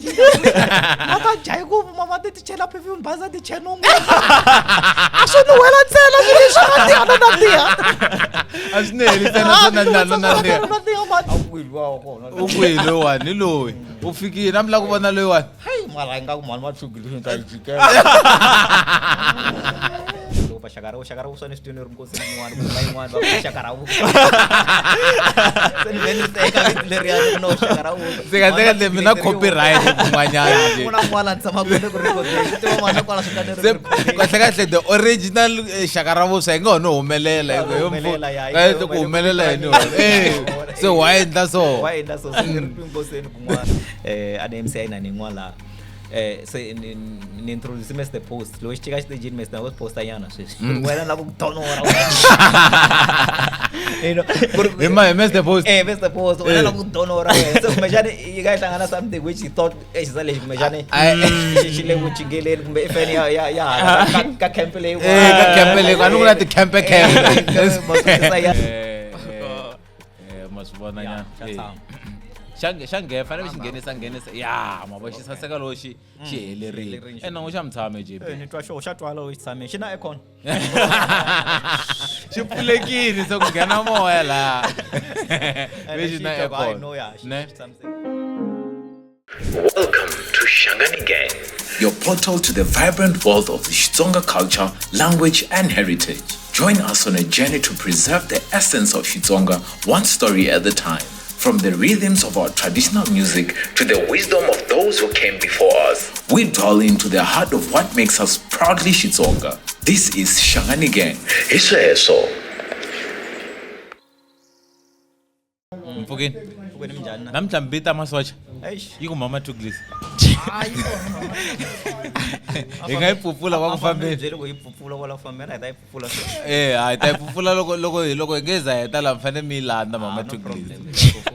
Ma ta dya ku mama ti chela perfume baza ti chela nomu. A swi ni wela ntsena swi leswi na nandziha no nandziha. A swi ni heli ntsena swo nandziha no nandziha. No nandziha mani. A kwihi luwa wa kona? U kwihi loyiwani? Hi loyi. U fikile. A mi lava ku vona loyiwani? Hayi mara ingaku mhani matshugi leswi ni ta yi jikela. Loko va xaka ra xaka ra vuswa ni swi twini ri nkosini yin'wana ku nga yin'wana va ku xaka ra vuswa. Se ni vhe ni teka vito leriya ni ku no xaka ra vuswa. Se kahle kahle mi na copyright kun'wanyana nje. Ku na un'wana a ni tshamaka le ku rhekhodeni. Swi tiva mhani kwala swi nga le Se kahle kahle the original xaka ra vuswa yi nga ho no humelela Ya, hi ku yo humelela, ya, yi kahle nga ku humelela yini humelela. eh se why endla so Why endla so? Se ni ri twi nkosini kun'wana. A ni MC a yi na ni yin'wana laha. Se ni ni introduce Mr Post loko xi chika xitejini Mr wo posta nyana sweswi wena na ku tonora you know hi ma hi Mr Post eh Mr Post wena na ku donora wena se kumbexani yi nga yi hlangana something which he thought eh xisa lexi kumbexani xi xi le ku cingeleni kumbe i feni ya ya ya hala ka ka camp leyi eh ka camp leyi a ni ku na ti camp camp ya eh ma swi vona Ya, nyana xa Eh. tshama. xa xa nghena fanele xi nghenisa nghenisa ya ma vo xi saseka loko xi xi helerile helerile, ene u xa mi tshame JB Eh, ni twa xo xa twala u xi tshame xi na aircon xi pfulekile se ku nghena moya laha Ene lexi xi na twa ku, hayi, aircon no ya xi ne xi tshamiseke Welcome to Shangani Gang. Your portal to the vibrant world of the Xitsonga culture, language, and heritage. Join us on a journey to preserve the essence of Xitsonga one story at a time. From the rhythms of our traditional music to the wisdom of those who came before us, we dwell into the heart of what makes us proudly Xitsonga. This is Shangani Gang. Hi sweswo. Mpfukeni. Mpfukeni minjhani na? Namuntlha mbita masocha. Eish. Yi ku mama Tuglis. Hi nga yi pfupfula kwa ku fambeni. Byeli ku yi pfupfula kwala ku fambeni a hi ta yi pfupfula sweswi. Eh, a hi ta yi pfupfula loko loko hi loko hi nge za heta laha mi fanele mi yi landza mama Ah, no Tuglis. problem.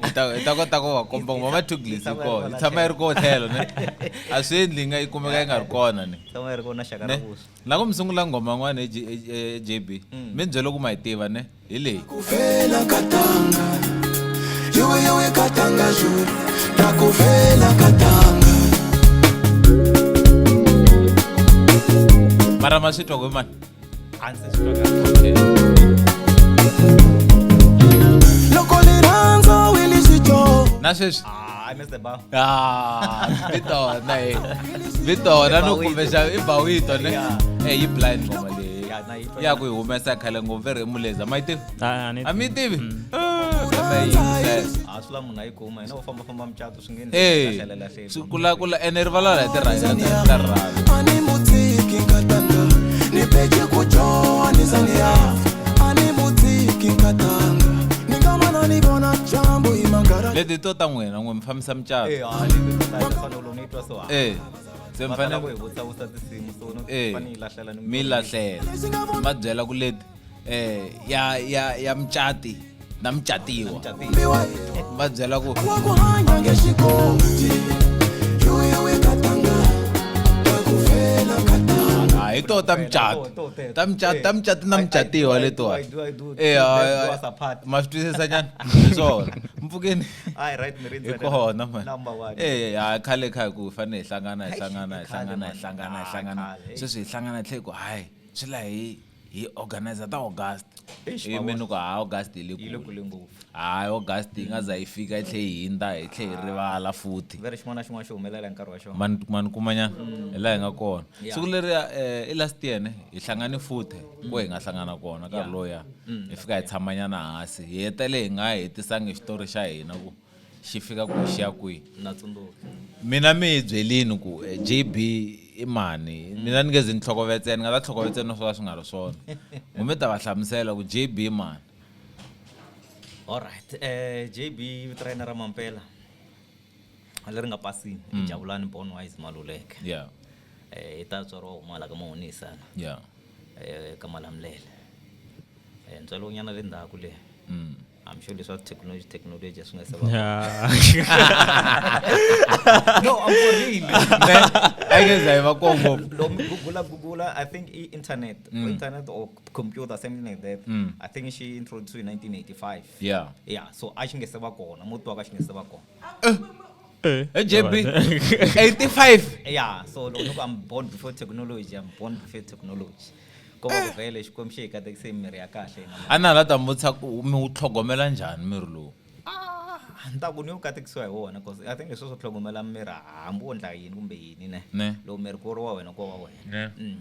Hi ta hi ta kota ku va komba ku mama Tuglis yi kona. Yi tshama yi ri kona tlhelo ne. A swi endli yi nga yi kumeka yi nga ri kona ne. Tshama yi ri kona xaka ra Ne. vuswa. Na ku mi sungula nghoma yin'wana hi JB. Mi ni byele ku ma yi tiva ne. Hi leyi. Kufela katanga Yuwe yuwe katanga jur Nakufela katanga Mara ma swi twa ku mani? A ndzi swi twa kahle. Okay. Loko lirhandza wili xidyoho Na sweswi. Ah, I missed the bar. Ah, vitona he. Vitona no kumbe xa i bawito ne. Eh yi blind ngoma leyi. Ya, na yi twa Ya ku yi humesa khale ngopfu ve ri muleza. Ma yi tivi? Ah, a ni A mi yi tivi? Ah, kambe yi yingisela. A swi la munhu a yi kuma yena wo fambafamba mucato swi nge endleki Eh. lahlela lahleli. Swi kula kula ene rivala la hi ti rhanga ta rhanga. Ani mutiki nkatanga Ni peche kujoa ni zani ya Ani mutiki nkatanga Ningamana nibona jambo imangara Leti to ta n'wina n'we mi fambisa mucato. Eh, ah, leti to ta fanele loko ni yi twa so ha. Eh. Se mi Va tala fanele ku hi vutisa tinsimu so no Eh. fanele yi lahlela ni mi lahlela ma byela ku leti eh ya ya ya mucati na mucatiwa ma byela ku Wa ku hanya ngexikoti Yuwe yuwe katanga Nakufela katanga hayi to ta mucato To, to, ta mucato ta mucato na I- I mucatiwa do, I letiwa do, I do, I do. eh Do hayi, that, do hayi. us apart. ma swi twisisa nyana hi swona mpfukeni Hayi, right, mi ri hi ntsena. kona man Number one. eh hayi khale kha ku fanele hi hlangana hi hlangana hi khale, hlangana hi man. hlangana hi Ah, hlangana khale. sweswi hi hlangana tlhe ku hayi swi la hi hi organizer ta August Eish, hi ma mi ni ku ha August yi le Yi le kule kule ngopfu. hayi August yi nga za yi fika yi tlhe yi hindza hi tlhe hi rivala futhi Ve ri xin'wana na xin'wana xi humelela hi nkarhi wa xona. mani mani kuma nyana hi laha hi nga kona Yeah. siku leriya i last year ne hi hlangane futhi ko hi nga hlangana kona nkarhi lowuya hi fika hi tshama nyana hansi hi hetele hi nga hetisangi xitori xa hina ku xi fika ku xi ya kwihi Na tsundzuka. mina mi hi byelini ku JB i mani mina ni nge zi ni tlhokovetsela ni nga ta tlhokovetsela no swo ka swi nga ri swona kumbe ta va hlamusela ku JB i mani Alright, JB vito ra yena ra mampela leri nga pasini i Jabulani Bonwise Maluleke. Yeah. I ta tswariwa huma la ka Mahonisa la. Yeah. Ka Malamulele. Ntswalo nyana le ndzhaku le. I'm sure leswa technology technology swi nga se va. Yeah. No, I'm for real. Ne, a yi nge za yi va kona ngopfu. Loko mi Google Google, I think i internet, internet or computer something like that. I think she introduced in 1985. Yeah. Yeah, so a xi nge se va kona, muti wa ka xi nge se va kona. Eh, JB 85 Yeah, so loko ni ku I'm born before technology, I'm born before technology. Ko va ku vhele Xikwembu xi hi katekise hi mirhi ya kahle hina. A na la ta mi vutisa ku mi wu tlhogomela njhani miri lowu? Ah, ni ta ku ni wu katekisiwa hi wona cause I think leswi swo tlhogomela miri hambi wo endla yini kumbe yini ne. Ne. Loko miri ku ri wa wena ko wa wena. Ne.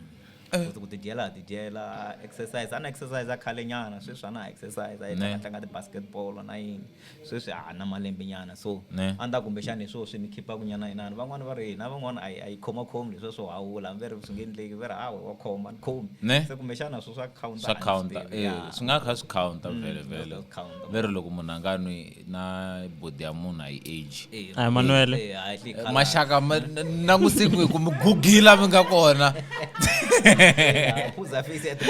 Ku tidyela ha tidyela, exercise a na exercise ya khale nyana, sweswi a na ha exercise, a hi Ne. tlanga tlanga ti-basketball na yini. Sweswi a na malembe nyana so Ne. a ni ta kumbexani hi swoho swi ni khiphaka nyana inani. Van'wani va ri hina van'wana a yi a yi khomakhomi leswiya swo hawula, hambi va ri swi nge endleki va ri hawa wa khoma ni khomi. Ne. Se kumbexana swo swa counter Swa a ni swi counter tivi, eh yeah. swi nga kha swi counter vhele vhele. Swi counter. Ve ri loko munhu a nga nwi na body ya munhu a yi age. Eh, A hi manwele. eh, a yi hlekhala. Maxaka ma na vusiku hi ku mi gugila mi nga kona. Eh, phuza face at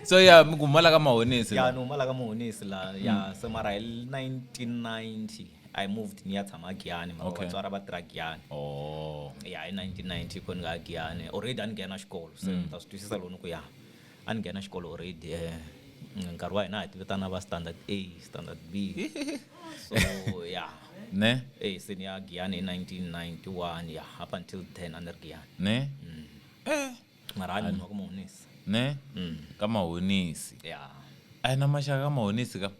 So yeah, mi ku huma la ka Mahonisi Ya la. ni huma la ka Mahonisi la. Ya se mara hi 1990 I moved ni ya tshama Giyani, mara Okay. vatswari va tirha Giyani. Oh. Ya hi 1990 ko ni nga ya Giyani. Already a ni nghena xikolo se ni ta swi twisisa loko ni ku ya. A ni nghena xikolo already nkarhi wa hina a hi ti vitana va standard A, standard B. So yeah. Ne? Eh se ni ya Giyani hi 1991 yeah, up until 10 a ni ri Giyani. Ne? Mara a ni munhu wa ka Mahonisi. Ne? Ka Mahonisi. Yeah. A hi na maxaka ka Mahonisi ka.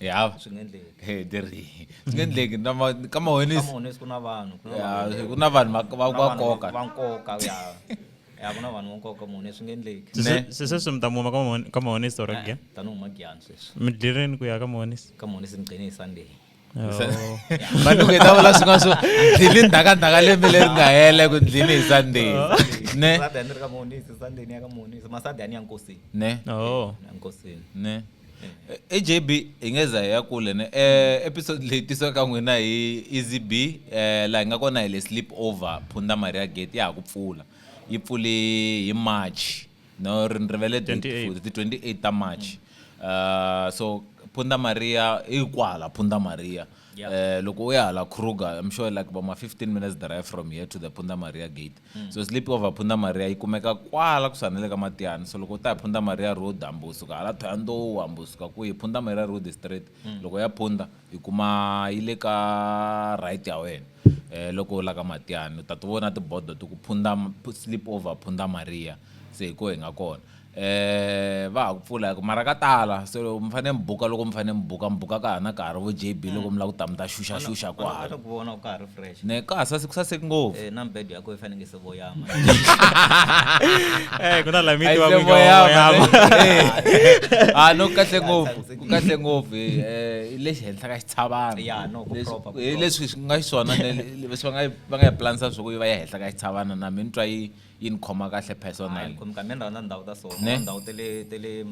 Ya. Swi nga endleki. He diri. Swi nga endleki na ka Mahonisi. Ka Mahonisi ku na vanhu, ku na Ya, vanhu. ku na vanhu va Ku na va vanhu nkoka. Va nkoka ya. Ya ku na vanhu va nkoka Mahonisi swi nga endleki. Ne. Se sweswi mi ta huma ka Mahonisi or again? Ta ni huma Giyani sweswi. Mi dlirini ku ya ka Mahonisi? Ka Mahonisi ni gcine hi Sunday. Oh. Maluku hi ta vula swin'wana swo ndlhini ndzhaka ndzhaka lembe leri nga hela ku ndlhini hi Sunday. Ne? Sunday ni ri ka Mahonisi, Sunday ni ya ka Mahonisi, ma Sunday a ni ya Nkosini. Ne? Oh. Ni ya Nkosini. Ne? AJB hi nge za hi ya kule ne. Episode leyi tisiwa ka n'wina hi Easy B, laha hi nga kona hi le Sleep Over Phunda Maria Gate ya ha ku pfula. Yi pfule hi March. No, ri ni rivele date 28. futhi, ti 28 ta March. So Phunda Maria i kwala Phunda Maria. Yeah. Loko u ya hala Kruger, I'm sure like about 15 minutes drive from here to the Phunda Maria gate. So Sleep Over Phunda Maria yi kumeka kwala kusuhani na le ka Matiana. So loko u ta hi Phunda Maria Road hambi u suka hala Thohoyandou hambi u suka kwihi Phunda Maria Road straight. Loko ya Phunda yi kuma yi le ka right ya wena. Loko u la ka Matiana u ta ti vona tibodo ti ku Phunda Sleep Over Phunda Maria. Se hi ko hi nga kona. Va ha ku pfula hi ku mara ka tala so mi fanele mi buka loko mi fanele mi buka mi buka ka ha na nkarhi vo JB loko mi lava ku ta mi ta xuxa xuxa kwala. Va ku vona ku ka ha ri fresh. Ne ka ha ku saseki ngopfu. Na mibedo ya kona yi fanele se voyama. Ku na laha mi A yi tivaka se ku nga voyama, voyama. ne? Ah, no, kahle ngopfu, ku kahle ngopfu, hi lexi henhla ka xitshavana. Yeah, no, ku Leswi proper, ku hi proper. leswi swi nga xiswona ne, leswi va nga yi planisa swa ku yi va ya henhla ka xitshavana na mina ni twa yi ni khoma kahle personally. Hayi, khoma kambe ni rhandza ndhawu ta so, Ne? ndhawu ta le, ta le,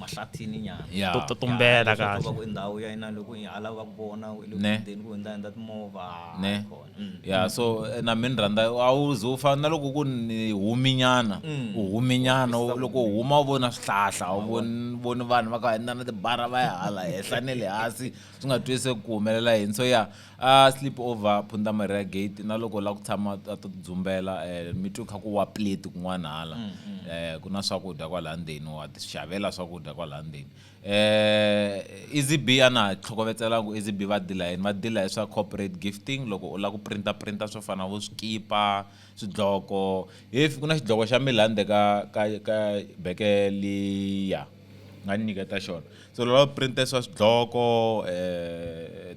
mahlathini nyana. Yeah. To tumbela Yeah, leswi kahle. va ku i ndhawu ya ina loko i hala va ku vona, i le Ne? ku ku hundza hundza timovha, Ne? kona. Yeah, so na mina ni rhandza a wu ze u fana na loko ku ni huminyana, u huminyana, loko u huma u vona swihlahla, u voni vanhu va kha va endla na tibara va ya hala henhla ne le hansi, swi nga twisisi ku humelela yini. So yeah, Sleep Over Phunda Maria Gate na loko u lava ku tshama a to tidzumbela, mi twi kha ku wa plate kun'wana hala. Ku na swakudya kwala ndzeni, wa ti xavela swakudya kwala ndzeni. Easy B a na ha tlhokovetselangi ku Easy B va deal-a yini, va deal-a hi swa corporate gifting loko u lava ku printa printa swo fana na vo swikipa, swidloko. If ku na xidloko xa Milande ka beke liya nga ni nyiketa xona. So loko u printa swa swidloko,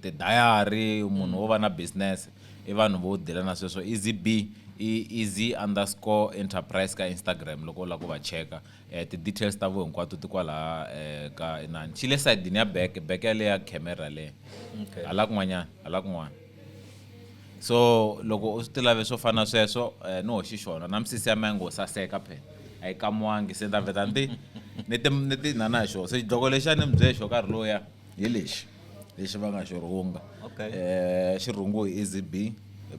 ti-diary, munhu wo va na business, i vanhu vo deal-a na sweswo. Easy B i easy underscore enterprise ka Instagram loko u lava ku va cheka. Ti-details ta vo hinkwato ti kwala, ka inani. Xi le side-ini ya back, back ya le ya camera le. Okay. Hala kun'wanyana, hala kun'wana. So loko u swi ti lave swo fana sweswo, ni hoxi xona na misisi ya mango saseka phela. A yi kamiwangi se ni ta vheta ni ti, ni ti na na xona. Se xidloko lexiya ni mi byele xo nkarhi lowuya hi lexi, lexi va nga xi rhunga. Okay. Xi rhungiwe hi Easy B,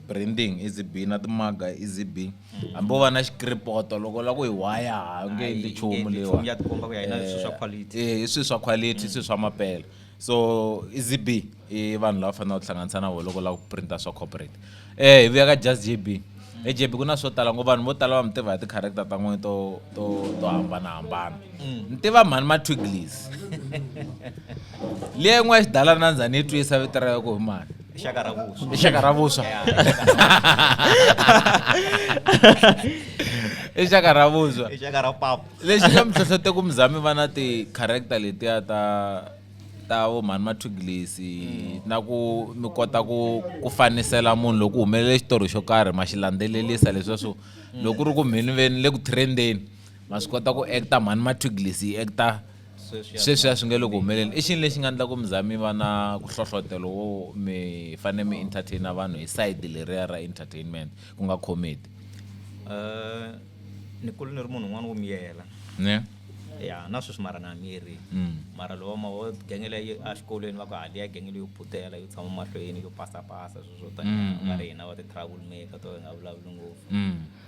branding Easy B na timaga Easy B. Hambi wo va na xikiripoto loko u lava ku yi waya, a wu nge Hayi, endli yi nchumu nge endli leyiwani. nchumu, ya tikomba ku ya yi na swilo swa quality. I swilo swa quality, swilo swa mampela. So Easy B i vanhu lava faneleke ku hlanganisa na vona loko u lava ku printa swa corporate. Hi vuya ka Just JB. He JB ku na swo tala ngopfu vanhu vo tala va mi tiva hi ti-character ta n'wina to to to hambanahambana. Ni tiva mhani Matwiglis. Liya yin'wana ya xidalana na ndzha ni yi twisa vito ra yona ku i mani. Xaka ra vuswa. I xaka ra vuswa. I xaka ra vuswa. I xaka ra papa. Lexi nga mi hlohlotela ku mi za mi va na ti-character letiya ta ta vo mhani Matwiglis na ku mi kota ku ku fanisela munhu loko ku humelele xitori xo karhi ma xi landzelelisa leswiya swo loko ku ri ku mhani ve ni le ku trend-eni ma swi kota ku actor mhani Matwiglis yi actor sweswiya swi nga le ku humeleni. I xini lexi nga endla ku mi za mi va na ku hlohlotelo wo mi fanele mi entertain-a vanhu hi sayiti leriya ra entertainment ku nga comedy? Ni kule ni ri munhu un'wana wo miyela. Ne? Ya na sweswi mara na ha miyerile. Mara lowa ma vo genge leyi exikolweni va ku ha liya genge leyo phutela yo tshama mahlweni yo pasapasa swilo swo taniya ku nga ri hina va ti-trouble maker to hi nga vulavuli ngopfu.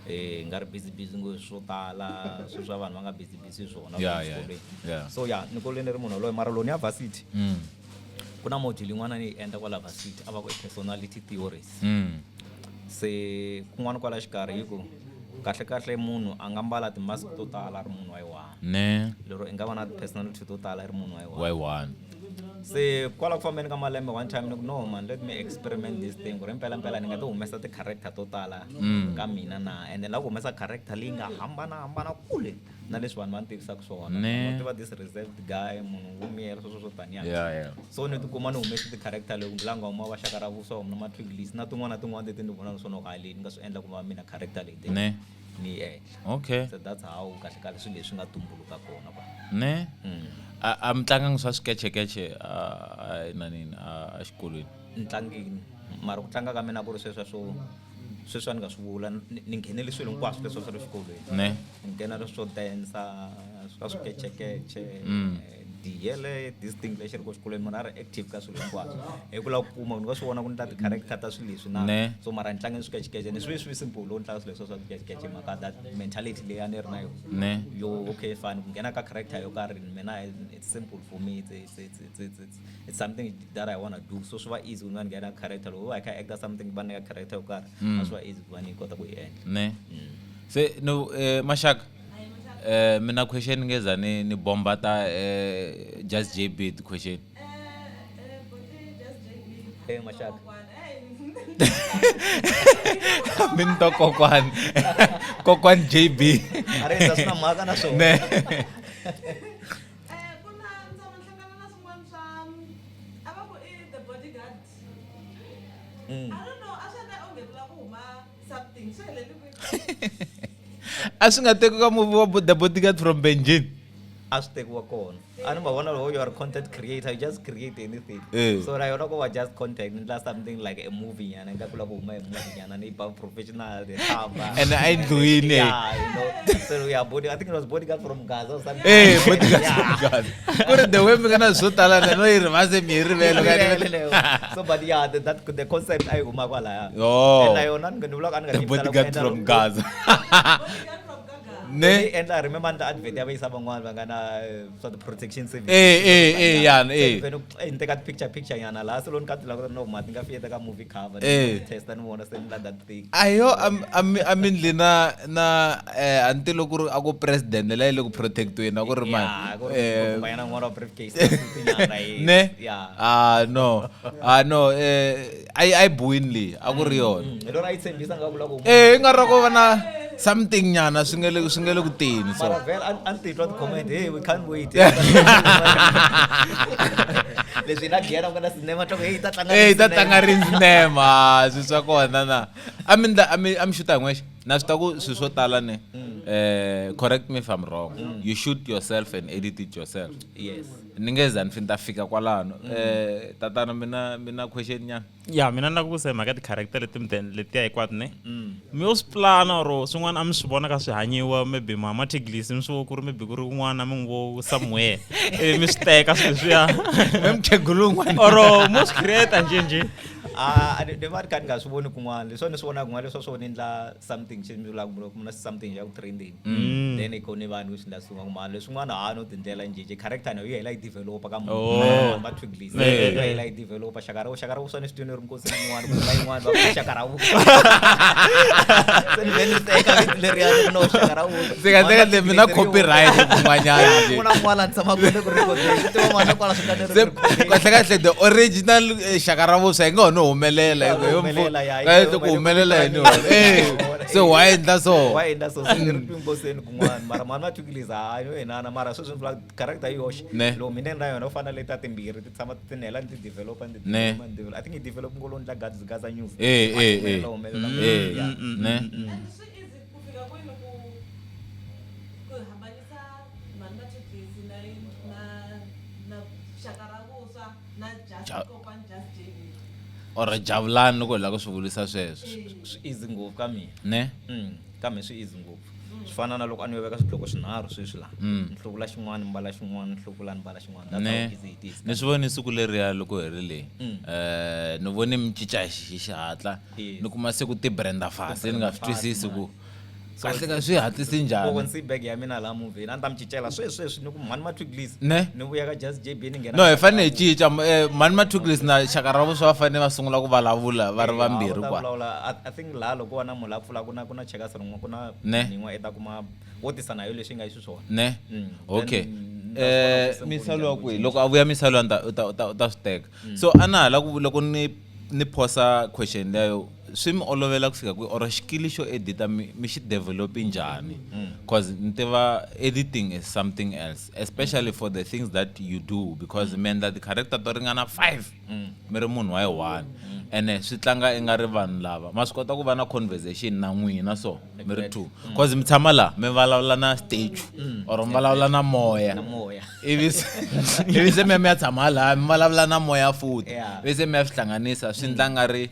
Hi nga ri busy busy ngopfu swo tala swilo swa vanhu va nga busy busy hi swona exikolweni. So ya ni kule ni ri munhu yaloye mara loko ni ya varsity ku na module yin'wana a ni yi endla kwala varsity a va ku i personality theories. Se kun'wana kwala xikarhi hi ku kahle kahle munhu a nga mbala ti-mask to tala a ri munhu wa yi one. Ne. Lero i nga va na ti-personality to tala i ri munhu wa yi one. Wa yi one. Se kwala ku fambeni ka malembe one time ni ku no man let me experiment this thing ku ri mpelampela ni nga ti humesa ti-character to tala ka mina na ende ni lava ku humesa character leyi nga hambanahambana kule na leswi vanhu va ni tivisaka swona. Ne. Va tiva this reserved guy munhu wo miyela sweswo swo taniya. Yeah, yeah. So ni tikuma ni humese ti-character leyi la nga huma va xaka ra vuswa huma na ma-twiglis na tin'wana na tin'wana leti ni vonaka swona ku hayi leyi ni nga swi endla ku va mina character leyi Ne. ni yi endla. Okay. So that's how kahle kahle swilo leswi nga tumbuluka kona kwala. Ne? A mi tlangangi swa swikecekece a inanini a xikolweni? Ni tlangini mara ku tlanga ka mina ku ri sweswiya swo sweswiya ni nga swi vula ni nghenele swilo hinkwaswo leswi swa le xikolweni. Ne. Ni nghenela swo dancer swa swikecekece diyele this thing lexi ri ko xikolweni munhu a ri active ka swilo hinkwaswo hi ku lava ku kuma ni nga swi vona ku ni ta ti-character ta swilo leswi na Ne. so mara ni tlange swikecekece ni swi swi simple loko ni tlanga swilo leswi swa swikecekece mhaka that mentality leyi a ni ri na yona Ne. yo okay fine ku nghena ka character yo karhi mina it's simple for me it's something that I want to do so swi va easy ku ni va ni nghena ka character loko va hi kha actor something va ni ka character yo karhi a swi va easy ku va ni kota ku yi endla. Ne. Se no maxaka mina question ni nge za ni ni bomba ta Just JB ti question. Eh maxaka. Mi ni to kokwani. Kokwani JB. A ri endla swi na mhaka na swona. Ne. Ku na ndza hlangana na swin'wana swa a va ku i the bodyguard. I don't know a swi endla onge ku lava ku huma something swi helele kwihi? A swi nga tekiwi ka movie wa The Bodyguard from Beijing. A swi tekiwa kona. A ni ma vona loko you are content creator you just create anything. So na yona ko va just content ni endla something like a movie nyana ingaku ku lava ku huma a movie nyana ni yi ba professional the cover. And a yi endliwile. Yeah, you know. So yeah, body, I think it was Bodyguard from Gaza or something. Bodyguard from Gaza. Ku ri the way mi nga na swo tala na no yi ri va se mi yi rivele ka ni. So but yeah, that the concept a yi huma kwalaya. Oh. And na yona ni nga ni vulaka a ni nga The yi vitana ku Bodyguard endla from loko- Gaza. Bodyguard from Gaga. Ne? Ni endla remember ni advert ya vayisa van'wana va nga na swa ti-protection services. Ya, eh. Se ni teka ti-picture picture nyana laha se loko ni ka ti languta no mati nga fiyeta ka movie cover. Eh. Ni testa ni vona se ni la that thing. Ayo a mi ndli na na a ni tivi loko ku ri a ku president la yi le ku protectweni a ku ri mani. Yeah, ku ri kumbanyana n'wana wa briefcase nyana, yes. Ne? Yeah. Ah no. Ah no, a yi buwini leyi a ku ri yona. Hi lero a yi tshembisa nga ku lava ku I nga ri ko va na something nyana swi nga le swi nga le ku teni so. Mara vhele a ni titwa ti-comment, hey, we can't wait. Leswi na Giyani ku nga na sinema twa ku, hey, yi ta tlanga Hey, yi ta rini tlanga sinema? rini sinema? Swilo swa kona na. A mi ndla, a mi, a mi shoot-a hi n'wexe? Na swi tiva ku swilo swo tala ne, correct me if I'm wrong, you shoot yourself and edit it yourself. Yes. Ni nge za ni fi ni ta fika kwalano. Tatana mina, mina question nyana. Ya, mina ni lava ku vutisa hi mhaka ya ti-character leti mi ti letiya hinkwato ne. Mi yo swi plana or swin'wana a mi swi vona ka swi hanyiwa maybe ma Matwiglis mi swi vo ku ri maybe ku ri un'wana mi n'wi vo somewhere ivi mi swi teka swilo leswiya. Mi mukhegula un'wana. Or mo swi create njhe njhe. A ni va ni kha ni nga swi voni kun'wana. Leswi ni swi vonaka kun'wana leswi swo ni endla something xi ni vulaka ku na something ya ku trending. Then i kone vanhu swi endla swin'wana mara leswin'wana ha no tindlela njhe character na yo yi hela yi developa ka munhu. Va twiglisa. Yi hela yi developa xaka ra xaka ra vuswa ni swi twini ri nkosini yin'wana ku la yin'wana va ku xaka ra vuswa. Se ni vhe ni teka vito leriya ni ku no xaka ra vuswa. Se kahle kahle mi na copyright kun'wanyana nje. Ku na kun'wana ni tshamaka ni ku rhekhodeni. Ku tiva n'wana kwala swi nga ni Se kahle kahle the original xaka ra vuswa yi nga ho no humelela Yi nga hi ku humelela, ya, yi kahle nga ku humelela yini humelela. Eh, se why endla so? Why endla so? Se ni ri twinkoseni kun'wana mara mhani va twikiliza hayi no inana mara sweswi ni vula character yi yoxe. Ne. Loko mina ni na yona u fana leta timbirhi ti tshama ti nela ni ti developa ni ti Ne. developa ni develop. I think yi develop ngolo ni dla Gaza Gaza News. Eh, eh, eh. Humelela, humelela. Eh, Yeah. ne. And swi easy ku fika kwini ku hambanisa mhani va Twiglisi na xaka ra vuswa na just Kokwani Just JB. Or Javulani loko hi lava ku swi vurisa sweswo. Swi easy ngopfu ka mina. Ne? Ka mina swi easy ngopfu. Swi fana na loko a ni yo veka swidloko swinharhu sweswi laha. Ni hluvula xin'wana ni mbala xin'wana ni hluvula ni mbala xin'wana. That's Ne. how easy it is. Ni swi vone siku leriya loko hi ri le. Ni vone mi cinca hi xihatla. Yes. Ni kuma se ku ti Brenda Fassie ni nga swi Brenda Fassie, twisisi ku man. kahle ka swi hatlise njhani. Loko ni siyi bag ya mina laha movheni a ni ta mi cincela sweswi sweswi ni ku mhani Matwiglisi. Ne. Ni vuya ka Just JB ni nghena No, hi ka fanele hi Xaka cinca mhani Matwiglisi na xaka ra vuswa va fanele va sungula ku vulavula va ri Eh, vambirhi va ta kwa. vulavula. I think laha loko wa na munhu la pfulaka ku na chekasi rin'wana ku na Ne. yin'wana i ta kuma wo tisa na yo leswi nga xiswona. Ne? Okay. Then, that's one of the Misalo wa simple kwihi? Loko a vuya misalo u ta swi teka. So a na ha la ku loko ni phosa question leyo swi mi olovela ku fika kwihi or xikili xo edita mi xi develop njhani? Because ni tiva editing is something else, especially for the things that you do because mi endla ti-character to ringana 5 mi ri munhu wa yi 1 ene swi tlanga i nga ri vanhu lava ma swi kota ku va na conversation na n'wina so mi ri 2 because mi tshama laha mi vulavula na statue or mi vulavula na moya. Na moya. Ivi se mi ya mi ya tshama laha mi vulavula na moya futhi. Yeah. Ivi se mi ya swi hlanganisa swi endla nga ri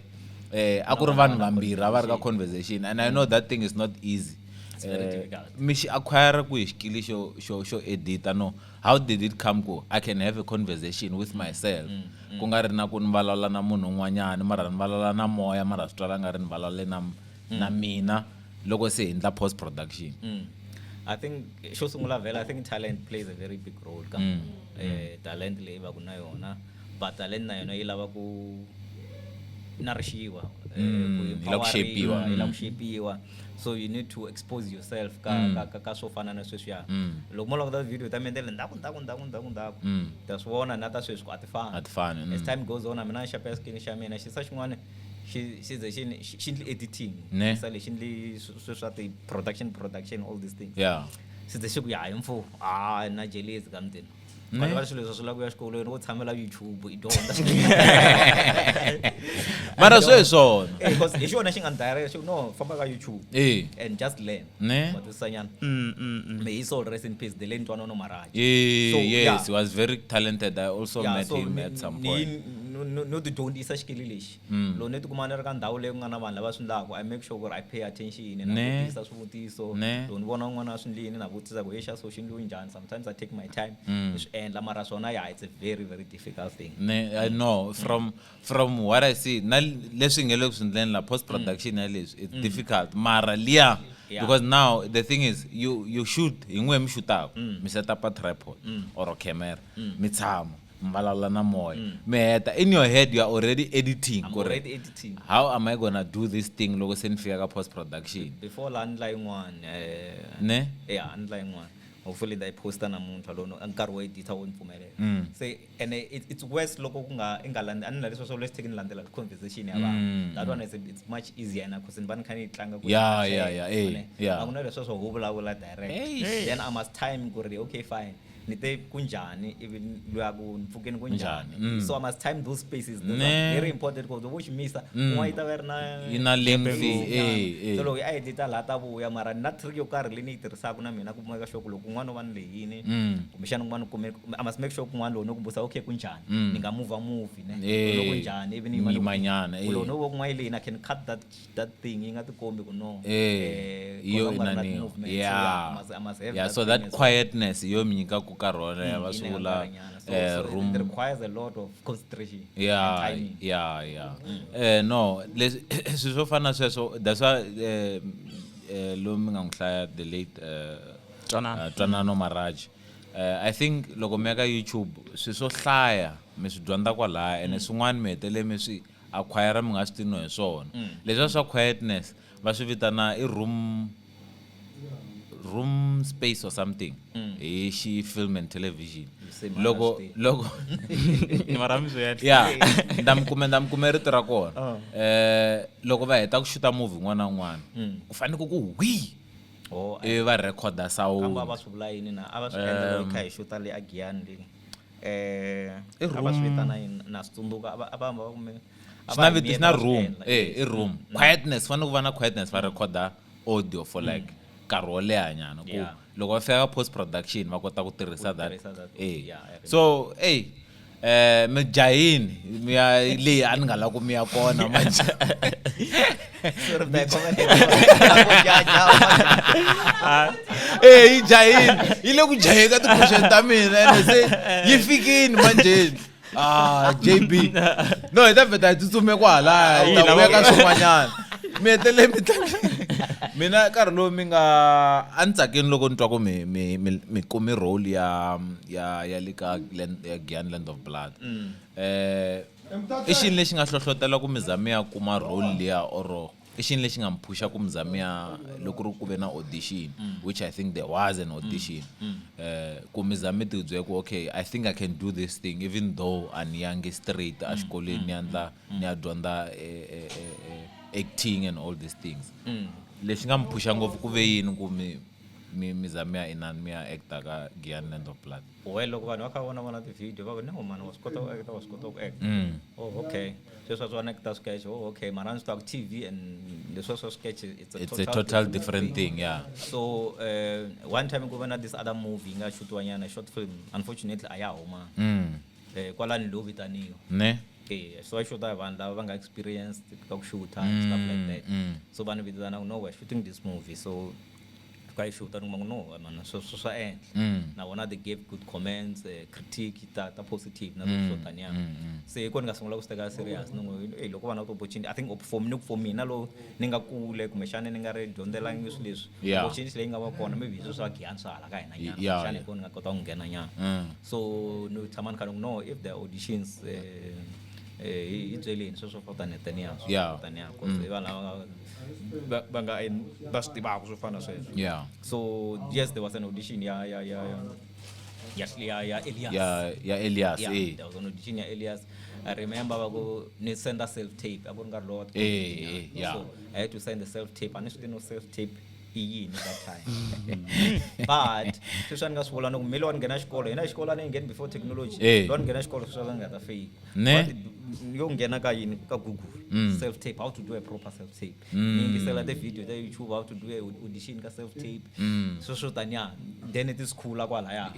a ku ri vanhu vambirhi a va ri ka conversation and I know that thing is not easy. It's very difficult. Mi xi acquire kwihi xikili xo edita no how did it come ku I can have a conversation with myself ku nga ri na ku ni vulavula na munhu un'wanyana mara ni vulavula na moya mara swi twala nga ri ni vulavule na mina loko se hi endla post production. I think xo sungula vhela I think talent plays a very big role ka talent leyi va ku na yona but talent na yona yi lava ku nourishiwa, ku Yi lava ku shape-iwa. empoweriwa, yi lava ku shape-iwa. So you need to expose yourself ka swo fana na sweswiya. Loko mo languta video ta mina ta le ndzhaku, ndzhaku, ndzhaku, ndzhaku, ndzhaku, ta swi vona na ta sweswi ku a ti fani. A ti fani, As time goes on, mina ni xapa skin xa mina, xisa xin'wana xi ze xi ni, xi ndli editing. Ne. Xisa lexi ndli sweswi swa ti production, production, all these things. Yeah. Xi ze xi ku ya hi mfo, na jelezi ka mutini. Ne. Vanhu va swilo leswi swi lava ku ya xikolweni, wo tshamela YouTube i dyondza. Mara swo hi swona. Eh, because hi xona xi nga ni direct, xi ku no, famba ka YouTube. Eh. And just learn. Ne. Ma twisisa nyana? May his soul rest in peace, the late Ntwanano Maraji. Eh, So, yes, yeah. he was very talented. I also Yeah, met so him ni at some ni point. no ti dyondzisa xikili lexi. Loko ni tikuma ni ri ka ndhawu leyi ku nga na vanhu lava swi endlaka, I make sure ku ri I pay attention, na Ne. vutisa swivutiso. Ne. Loko ni vona un'wana a swi endlile, na vutisa ku, hey, xa so xi endliwe njhani? Sometimes I take my time ni swi endla, mara swona, yeah, it's a very, very difficult thing. Ne, I know from what I see, na leswi nge le ku swi endleni la post production ya leswi, it's difficult. Mara liya, Yeah. because now the thing is you shoot hi n'we mi shootaka, mi set up a tripod or a camera, mi tshama, mi vulavula na moya, mi heta in your head you are already editing. I'm ku ri, already editing. How am I going to do this thing loko se ni fika ka post production? Before la ndla yin'wana, Ne? Yeah, ndla yin'wana. Hopefully they posta namuntlha lono nkarhi wo edita wo ni pfumelela. Se and it's worse loko ku nga i nga landzi, a ni la leswi swo let's take ni landzela conversation ya vanhu. That one is it's much easier na because ni va ni kha ni yi tlanga ku Yeah, yi yeah, tlanga yeah, yona. eh, yeah. A ku na leswi swo ho vulavula direct. Eish. Then I must time ku ri okay fine. Ni te kunjhani ivi loyi a ku ni pfukeni kunjhani. Njhani. So I must time those spaces. Those Ne. are very important because loko u xi misa, un'wana yi ta va yi ri na Yi na length, Nyana. eh, eh. So loko i edita laha ta vuya, mara ni na trick yo karhi leyi ni yi tirhisaka na mina ku make sure ku loko un'wana u va ni lehini, kumbexana un'wana u kume, I must make sure kun'wana loko ni ku busa, okay, kunjhani? Ni nga move move, ne? Eh, Loko njhani, ivi ni yima ni loko yima nyana, ku loko eh. no vo kun'wana yi lehini, I can cut that thing, yi nga tikombi ku no. Eh, 'cause yo I'm gonna inani not yo. movement. So, Yeah. yeah, I must have Yeah, that so thing that as well. quietness yo mi nyika ku nkarhi wo leha va Yi swi neka vula nkarhinyana. So room it requires a lot of concentration yeah and timing. yeah no leswi swilo swo fana na sweswo that's why loyi mi nga n'wi hlaya the late Twanano. Twanano Maraj I think loko mi ya ka YouTube swilo swo hlaya mi swi dyondza kwalaya ene swin'wana mi hetelele mi swi acquire mi nga swi tivi no hi swona leswiya swa quietness va swi vitana i room space or something hi xi film and television say mara loko swi tivi. loko mara mi swi endla ya nda mi kume rito ra kona loko va heta ku xuta movie wun'wana na wun'wana ku fanele ku wi Oh, ivi va rhekhoda kambe a sound va swi vula yini na a va swi endla loko kha hi xuta le agiyani le a va swi vitana yini na swi tsundzuka a va hamba va kume a swi va na hi vito swi miyeta na va swi room endla, eh yes. i room quietness fanele ku va na quietness va rhekhoda audio for like nkarhi wo leha nyana ku loko va fika ka post production va kota ku tirhisa Ku that tirhisa that, eh yeah, I remember. so ey mi jahini mi ya leyi a ni nga lavi ku mi ya kona manje. Sorry, mi comment ku jaja. Eh yi jahini yi le ku jaheni ka ti-question ta mina ene se yi fikini manjeni. Ah, JB no hi ta vheta hi tsutsume kwalaya hi ta vuya ka swin'wanyana mi hetelele mi mina nkarhi lowu mi nga a ni tsakini loko ni twa ku mi kumi role ya le ka ya Giyani Land of Blood. I xini lexi nga hlohlotela ku mi za mi ya kuma role liya or i xini lexi nga mi phusha ku mi za mi ya loko ri ku ve na audition, which I think there was an audition, ku mi za mi ti byela ku okay, I think I can do this thing even though a ni yangi straight a xikolweni ni endla ni ya dyondza acting and all these things. Lexi nga mi phusha ngopfu ku ve yini ku mi za mi ya inani mi ya acta ka Giyani Land of Blood? Well, loko vanhu va kha va vona ti-video va ku no mani wa swi kota ku acta, wa swi kota ku acta. Oh, okay. Sweswi wa swi vona acta sketch. Oh, okay. Mara a ni swi tiva ku TV and leswiya swa sketch, it's a It's a total different thing, yeah. So one time ku va na this other movie yi nga shootiwa nyana, short film, unfortunately a ya huma. Kwalani lowu vitaniwa. Ne? So I shoot vanhu lava va nga experienced ka ku shoota and stuff like that. So vanhu vitana ku no, we're shooting this movie. So ka yi shoota ni kuma ku no, man, swa endla. Na vona they gave good comments, critique ta positive na swo taniya. Se hi ko ni nga sungula ku swi teka serious ni ngo hey, loko va na opportunity, I think for mina, for mina lo ni nga kule kumbexana ni nga ri dyondzelangi swilo leswi. Opportunity leyi nga va kona maybe hi sweswo swa Giyani swa hala ka hina nyana, kumbexana hi ko ni nga kota ku nghena nyana. So ni tshama ni kha ni ku no, if there are auditions, hi byeleni sweswo swo taniya taniya, swo taniya, cause i vanhu lava va nga va swi tivaka swo fana na sweswo. So yes, there was an audition ya Elias. Ya Elias, Yeah, eh. there was an audition ya Elias. I remember va ku ni send a self tape. A ku ri nkarhi lowu wa So I had to send the self tape. A ni swi tivi no self tape i yini that time. But sweswi a ni nga swi vula ni ku me loyi a ni nghena xikolo, hina xikolo a ni ngheni before technology. Loyi a ni nghena xikolo sweswi a ni nga ta fail. Ne? But yo nghena ka yini ka Google self tape, how to do a proper self tape. Ni yingisela ti-video ta YouTube how to do a audition ka self tape. Sweswo taniya then it is khula kwalaya.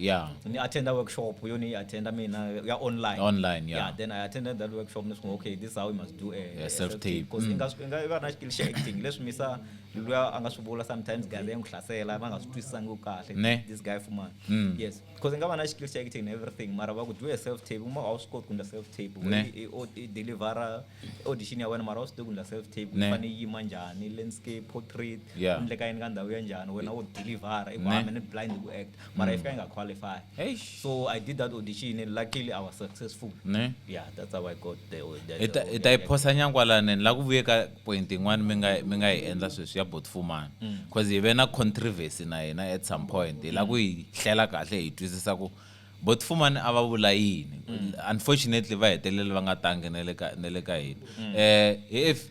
Ni attenda workshop yo ni attenda mina ya online. Online, yeah. Yeah, then I attended that workshop ni swi okay, this is how we must do A a self self tape. tape. Because i nga va na xikili xa acting leswi misa luya a nga swi vula sometimes guys ya n'wi hlasela va nga swi twisisangi kahle. Ne. This guy Fumani. Yes, because i nga va na xikili xa acting and everything mara va ku do a self tape, uma a wu swi koti ku endla self tape. Ne. I delivera audition ya wena mara a wu swi tivi ku endla self tape, Ne. u fanele yi yima njhani, landscape, portrait, endleka yini ka ndhawu ya njhani, wena wo delivera i ku Ne. I'm ni blind ku act mara if I nga qualify. Eish. So I did that audition and luckily I was successful. Ne. Yeah, that's how I got the I ta yi phosa nyankwalani ni la ku vuye ka point yin'wana mi nga yi endla sweswi ya Botfumani, cause hi ve na controversy na yena at some point. Hi la ku yi hlela kahle hi twisisa ku Botfumani a va vula yini. Unfortunately va hetelele va nga tangi na le ka hina. If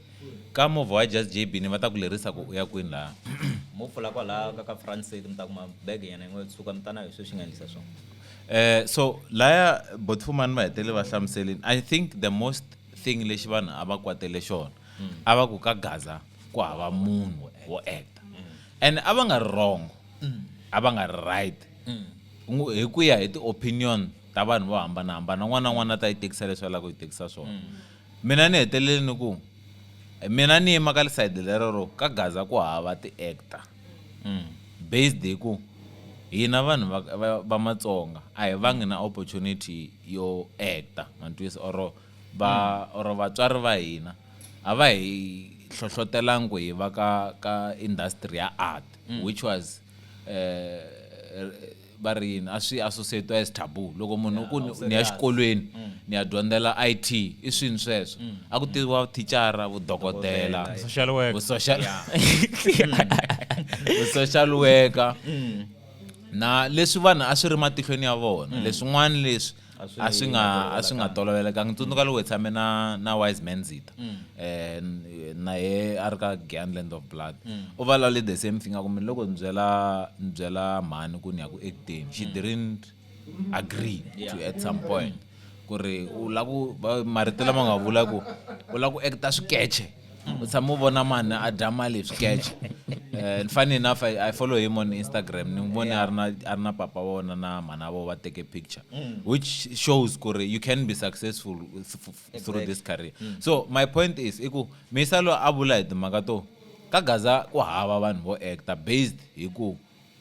ka movha wa Just JB ni va ta ku lerisa ku u ya kwini laha? Mo pfula kwalaha ka Front City mi ta kuma bege yena yin'we yo tshuka mi ta na hi sweswi nga endlisa swona. So laya Botfumani va hetelele va hlamuselini. I think the most thing lexi vanhu a va kwatele xona, a va ku ka Gaza ku hava munhu wo acta. And a va nga ri wrong, a va nga ri right. Hi ku ya hi ti-opinion ta vanhu vo hambanahambana, un'wana na un'wana a ta yi tekisa leswi a lavaka ku yi tekisa swona. Mina ni hetelele ni ku mina ni yima ka side lero ro ka Gaza ku hava ti-actor. Based hi ku Hina vanhu va Matsonga a hi vangi na opportunity yo acta, ma ni twisisa, or va or vatswari va hina a va hi hlohlotelangi ku hi va ka industry ya art, which was va ri yini, a swi associate as taboo. Loko munhu ku ni ya xikolweni ni ya dyondzela IT, i swini sweswo, a ku tiviwa thicara, vudokodela, Social worker. Vu-social worker na leswi vanhu a swi ri matihlweni ya vona, leswin'wana leswi a swi nga tolovelekanga. Tsundzuka loko hi tshame na Wise Man Zita, na ye a ri ka Giyani Land of Blood, u vulavule the same thing, a ku mina loko ni byela mhani ku ni ya ku acteni, she didn't agree to at some point ku ri u la ku marito lama nga vula ku u la ku acta swikeche, u tshama u vona mani a dya mali hi swikeche. Funny enough, I follow him on Instagram, ni n'wi vone a ri na papa wona na mhana vo va teke picture, which shows ku ri you can be successful through this career. So my point is, i ku misa loyi a vula hi timhaka to ka Gaza ku hava vanhu vo acta based hi ku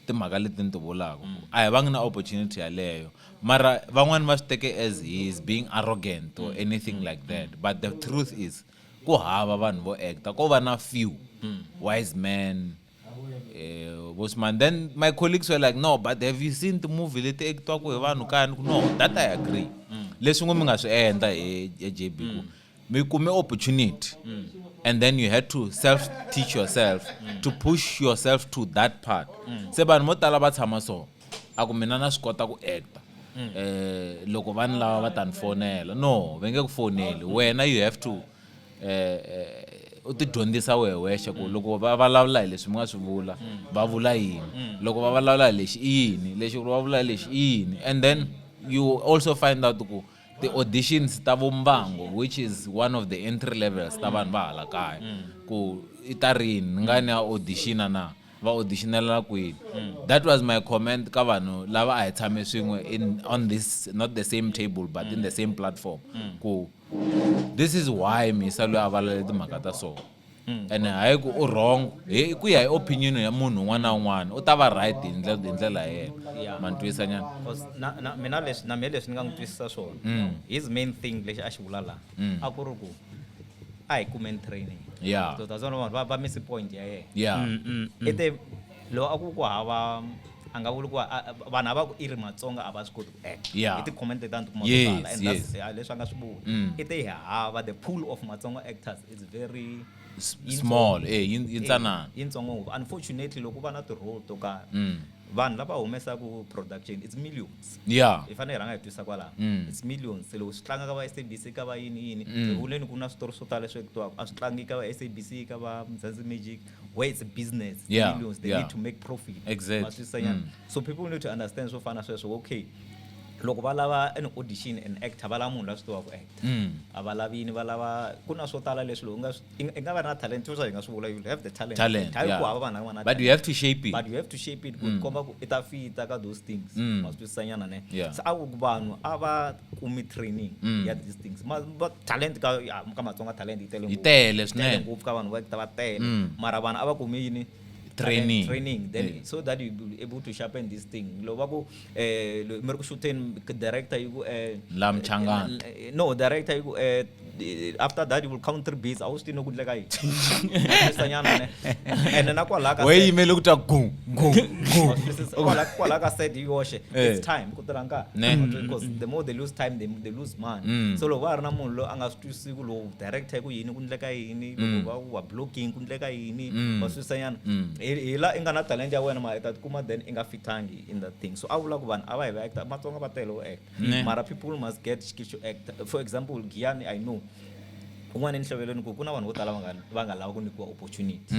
timhaka leti ni ti vulaka, a hi vangi na opportunity yaleyo, mara van'wani va swi teke as he is being arrogant or anything like that, but the truth is ku hava vanhu vo acta, ko va na few wise men, Bosman. Then my colleagues were like, "No, but have you seen the movie leti actiwaku hi vanhu kaya?" Ni ku, "No, that I agree." Leswi ngo mi nga swi endla hi JB ku mi kume opportunity and then you had to self teach yourself to push yourself to that part. Se vanhu vo tala va tshama so, a ku mina na swi kota ku acta, loko vanhu lava va ta ni fonela, no, va nge ku foneli wena. You have to u ti dyondzisa wehe wexe ku loko va vulavula hi leswi mi nga swi vula, va vula yini, loko va vulavula hi lexi i yini, lexi va vula lexi i yini. And then you also find out ku ti-auditions ta vumbango, which is one of the entry levels ta vanhu va hala kaya, ku i ta rini, ni nga ni ya auditiona na va auditionela kwini. That was my comment ka vanhu lava a hi tshame swin'we in on this, not the same table but in the same platform, ku this is why misa loyi a vulavula timhaka ta so, ene hayi ku u wrong, hi ku ya hi opinion ya munhu un'wana na un'wana u ta va right hi ndlela ya yena. Ma ni twisisa nyana? 'Cause na mina leswi na mina leswi ni nga n'wi twisisa swona, his main thing lexi a xi vula laha a ku ri ku a hi kumeni training. So that's why vanhu va miss point ya yena. I te loko a ku ku hava, a nga vuli ku vanhu a va ku i ri Matsonga a va swi koti ku act. I ti-comment leti a ni tikuma to tala, and that's leswi a nga swi vula. I te hi hava the pool of Matsonga actors is very Small, yintsanana. Yintsongo ngopfu. Unfortunately, loko ku va na ti-role to karhi, vanhu lava humesaku production, it's millions. Hi fanele hi rhanga hi twisa kwalaho. It's millions. Se loko swi tlanga ka va SABC, ka va yini yini, hi vuleni ku na switori swo tala leswi actiwaka, a swi tlangi ka va SABC, ka va Mzansi Magic, where it's a business. Millions, they need to make profit. Ma twisisa nyana? So people need to understand swo fana na sweswo. Okay, loko va lava an audition, an actor, va lava munhu loyi a swi tivaka ku act. A va lavi yini, va lava ku na swo tala leswi loko u nga i nga va na talent, sweswo hi nga swi vula, you have the talent. Talent, Hayi ku yeah. hava vanhu lava nga na But you talent. have to shape it. But you have to shape it ku komba ku i ta fita ka those things. Ma swi twisisa nyana, ne? Yeah. Se a ku vanhu a va kumi training ya these things. Va talent ka ya, ka Matsonga talent yi tele Yi ngopfu. tele Yi tele swinene. ngopfu ka vanhu va ta va tele, mara vanhu a va kumi yini? Training. Training then, so that you be able to sharpen this thing. Loko va ku mi ri ku shooting, director yi ku La Mchangana. No, director yi ku after that you will count three beats, a wu swi tivi no ku endleka yini. Ma nyana, ne? Ene na kwalaha ka We set- yimele ku twa gu gu gu. Ma swi twisisa? Kwala ka set yi yoxe, it's time ku tirha nkarhi. Because the more they lose time, they lose money. So loko va ha ri na munhu loyi a nga swi twisisi ku lowu director yi ku yini, ku endleka yini, loko va wa blocking, ku endleka yini, ma swi twisisa nyana? Hi la i nga na talent ya wena, mara i ta tikuma then i nga fitangi in that thing. So a vula ku vanhu a va hi va actor, Matsonga va tele wo act, Ne. mara people must get skill to act. For example, Giyani, I know un'wana enhlovelweni ku na vanhu vo tala va nga lava ku nyikiwa opportunity.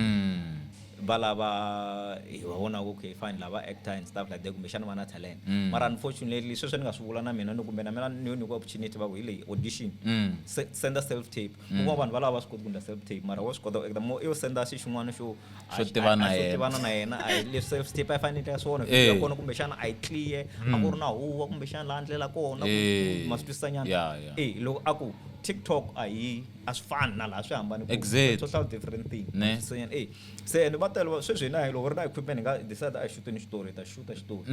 Va lava hi va vona ku okay, fine, lava actor and stuff like that, kumbexana va na talent, mara unfortunately sweswo ni nga swi vula na mina ni kumbe na mina ni yo nyikiwa opportunity, va ku hi leyi audition. Senda self tape. Ku kuma vanhu va lava va swi koti ku endla self tape, mara wa swi kota ku acta mo i yo senda xi xin'wana xo Xo tiva na xo yena. tivana na yena, a hi leswi self tape a yi fanele yi endla swona. Ya kona kumbexana a yi clear, a ku ri na huwa kumbexana laha ndlela kona. Ma swi twisisa nyana? Yeah. Loko a ku TikTok a yi a swi fani na laha swi hambani kule. Exactly. Total different thing. Ne. So yan eh se and va tele sweswi hina hi loko ri na equipment hi nga decide a hi shuteni xitori hi ta xuta xitori.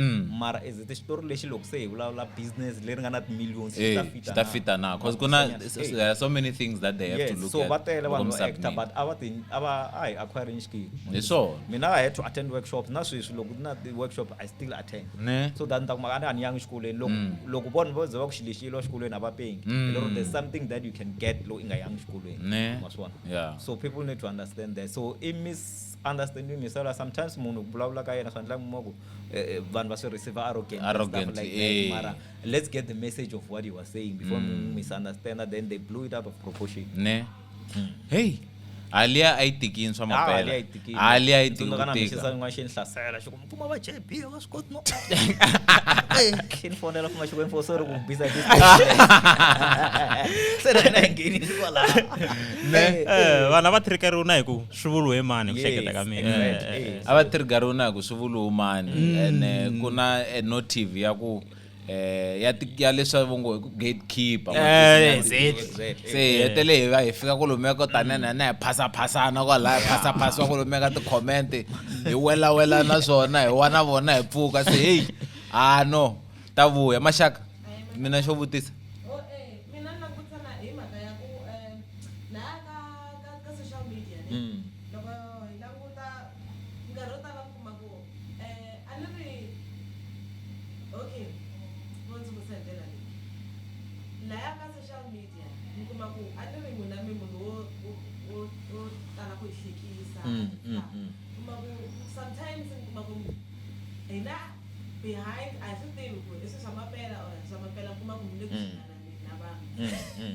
Mara is it xitori lexi loko se hi vulavula business leri nga na ti-millions xi ta Eh, fita xi ta fita na cause ku na there are so many things that they have Yes, to look so at va tele loko vanhu mi vo actor submit. but a va ti a va a hi acquiring skill. Hi swona. Mina I had to attend workshops na sweswi loko na ti-workshop I still attend. Ne. So that ni ta kuma a ni yangi xikolweni loko loko vona vo ze va ku xi lexi yilo xikolweni a va pengi. Lero there's something that you can get loko i nga yangi xikolweni. Ne. Ma swi vona? Yeah. So people need to understand that. So i misunderstanding misala sometimes munhu ku vulavula ka yena swi endla mi ku vanhu va swi receive arrogant and stuff Arrogantly, like that. eh. Mara let's get the message of what you were saying before mm. misunderstand that then they blew it out of proportion. Ne. Hey, aliya a yi tikini swa Ah, mampela. aliya yi tikile. Aliya yi tiki Tsundzuka ku na mixisa tika. yin'wana xi ni hlasela xi ku mpfuma va JB a va swi koti no xi ni fonela fuma xi ku info sorry ku bisa hi se na hina hi nghenile kwalaho Ne. Vanhu a va trigger-iwi na hi ku swi vuriwe mani hi ku hleketa ka mina. Exactly. A va trigger-iwi na hi ku swi vuriwe mani ene ku na a notive ya ku ya ya leswi va ngo hi ku gatekeeper. Exactly. Se hi hetele hi va hi fika kwalomuya ko tanana na hi phasaphasana kwalaya hi phasaphasiwa kwalomuya ka ti-comment hi welawela na swona hi wa na vona hi pfuka se heyi a no ta vuya maxaka mina xo vutisa. Oh, mina ni langutana hi mhaka ya ku laha ka social media ne loko hi languta nkarhi wo tala mi kuma ku a ni ri okay vo ndzi vutisa hi ndlela leyi laya ka social media mi kuma ku a ni ri n'wina mi munhu wo tala ku hi hlekisa kuma ku sometimes mi kuma ku hina behind a hi swi tivi ku i swilo swa mampela or a hi swa mampela mi kuma ku mi le ku chingananeni na vanhu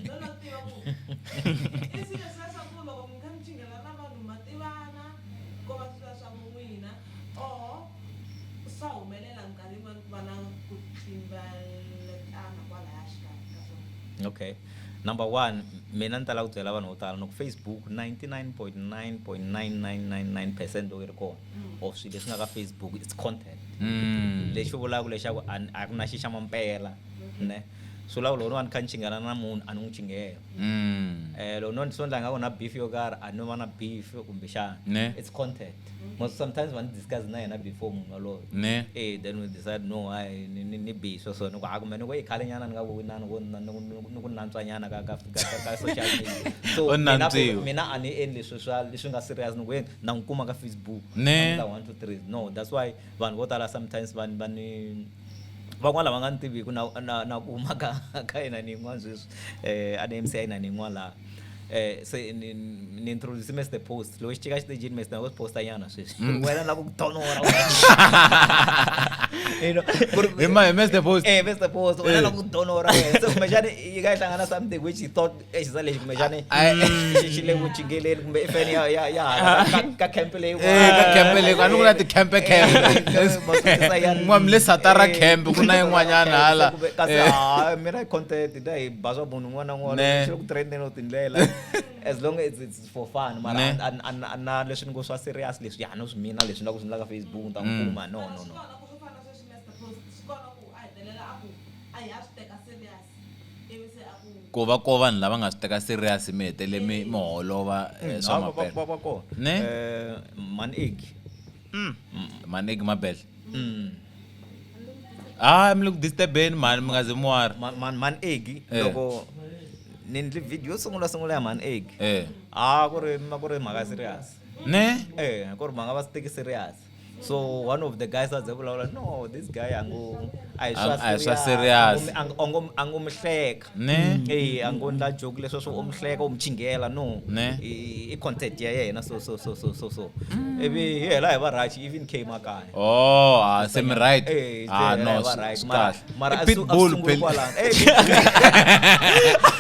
no la ku tiva ku i swilo leswiya swa ku loko mi kha mi chingela na vanhu ma tivana ko va swilo swa n'wina or swa humelela minkarhi yin'wani ku va na ku tlimbeletana kwalaya xikarhi ka swona. Okay. Number one, mina ni tala ku byela vanhu vo tala ni ku Facebook 99.9.9999% loko yi ri kona of swilo leswi nga ka Facebook it's content. Lexi vulaka leswaku a ku na xi xa mampela ne. Swi vula ku loko no va ni kha ni chingana na munhu a ni n'wi chinghela. Loko no swo endla nga ku na beef yo karhi a no va na beef kumbexana. Ne. It's content. Most sometimes va ni discuss na yena before munhu yaloye. Ne. Then we decide no hayi ni bi sweswo ni ku ha kumbe ni ku i khale nyana ni nga ku winani ku ni ku ni ku nantswa nyana ka social media. So U mina nantswiwa. mina a ni endli swilo swa leswi nga serious ni ku yena na n'wi kuma ka Facebook. Ne. Na n'wi ta 1 2 3. No, that's why vanhu vo tala sometimes va ni van'wana lava nga ni tiviku na ku huma ka yena ni yin'wana sweswi a ni MC ya yena ni yin'wana laha. Se ni introduce Mr Post loko xi chika xitejini Mr wo posta nyana sweswi wena na ku tonora you know Hi ma hi Mr Post. Mr Post wena na ku tonora wena se kumbexani yi nga yi hlangana something which he thought xisa lexi kumbexani xi le ku chingeleni kumbe i feni ya hala ka camp leyi Ka camp leyi a ni ku na ti-camp camp. N'wa mi le Satara camp ku na yin'wanyana hala. Kasi ha mina hi content da hi ba swa munhu un'wana na un'wana Ne. xi le ku trendeni tindlela as long as it's for fun mara Ne. a na leswi ni ngo swa serious leswi ya no swi mina leswi na ku swi endla ka Facebook ni ta n'wi kuma no Mara no swi no. kona ku swo fana na sweswi Mr Post swi kona ku a hetelela a ku a hi a swi teka serious ivi se a ku Ku va ko vanhu lava nga swi teka serious mi hetele mi holova swa mampela. Va kona. Ne? Man egg. Manegi mabele. Ah, mi le ku disturbeni mhani mi nga zi mi wari. Man egg loko ni endle video yo sungula ya man egg. A ku ri ma ku ri mhaka serious. Ne? Ku ri mhaka va swi teki serious. So one of the guys a ze vulavula no this guy a ngo a hi swa A hi swa serious. A ngo mi hleka. Ne? A ngo ndla joke leswo swo u mi hleka u mi chinghela no. Ne? I content ya yena so so so so so so. Ivi hi hela hi va right even came kaya. Oh, ah, se mi right. Ah, Se no, hi va right. swi Mara kahle. mara I a pitbull sunguli phela. kwalano.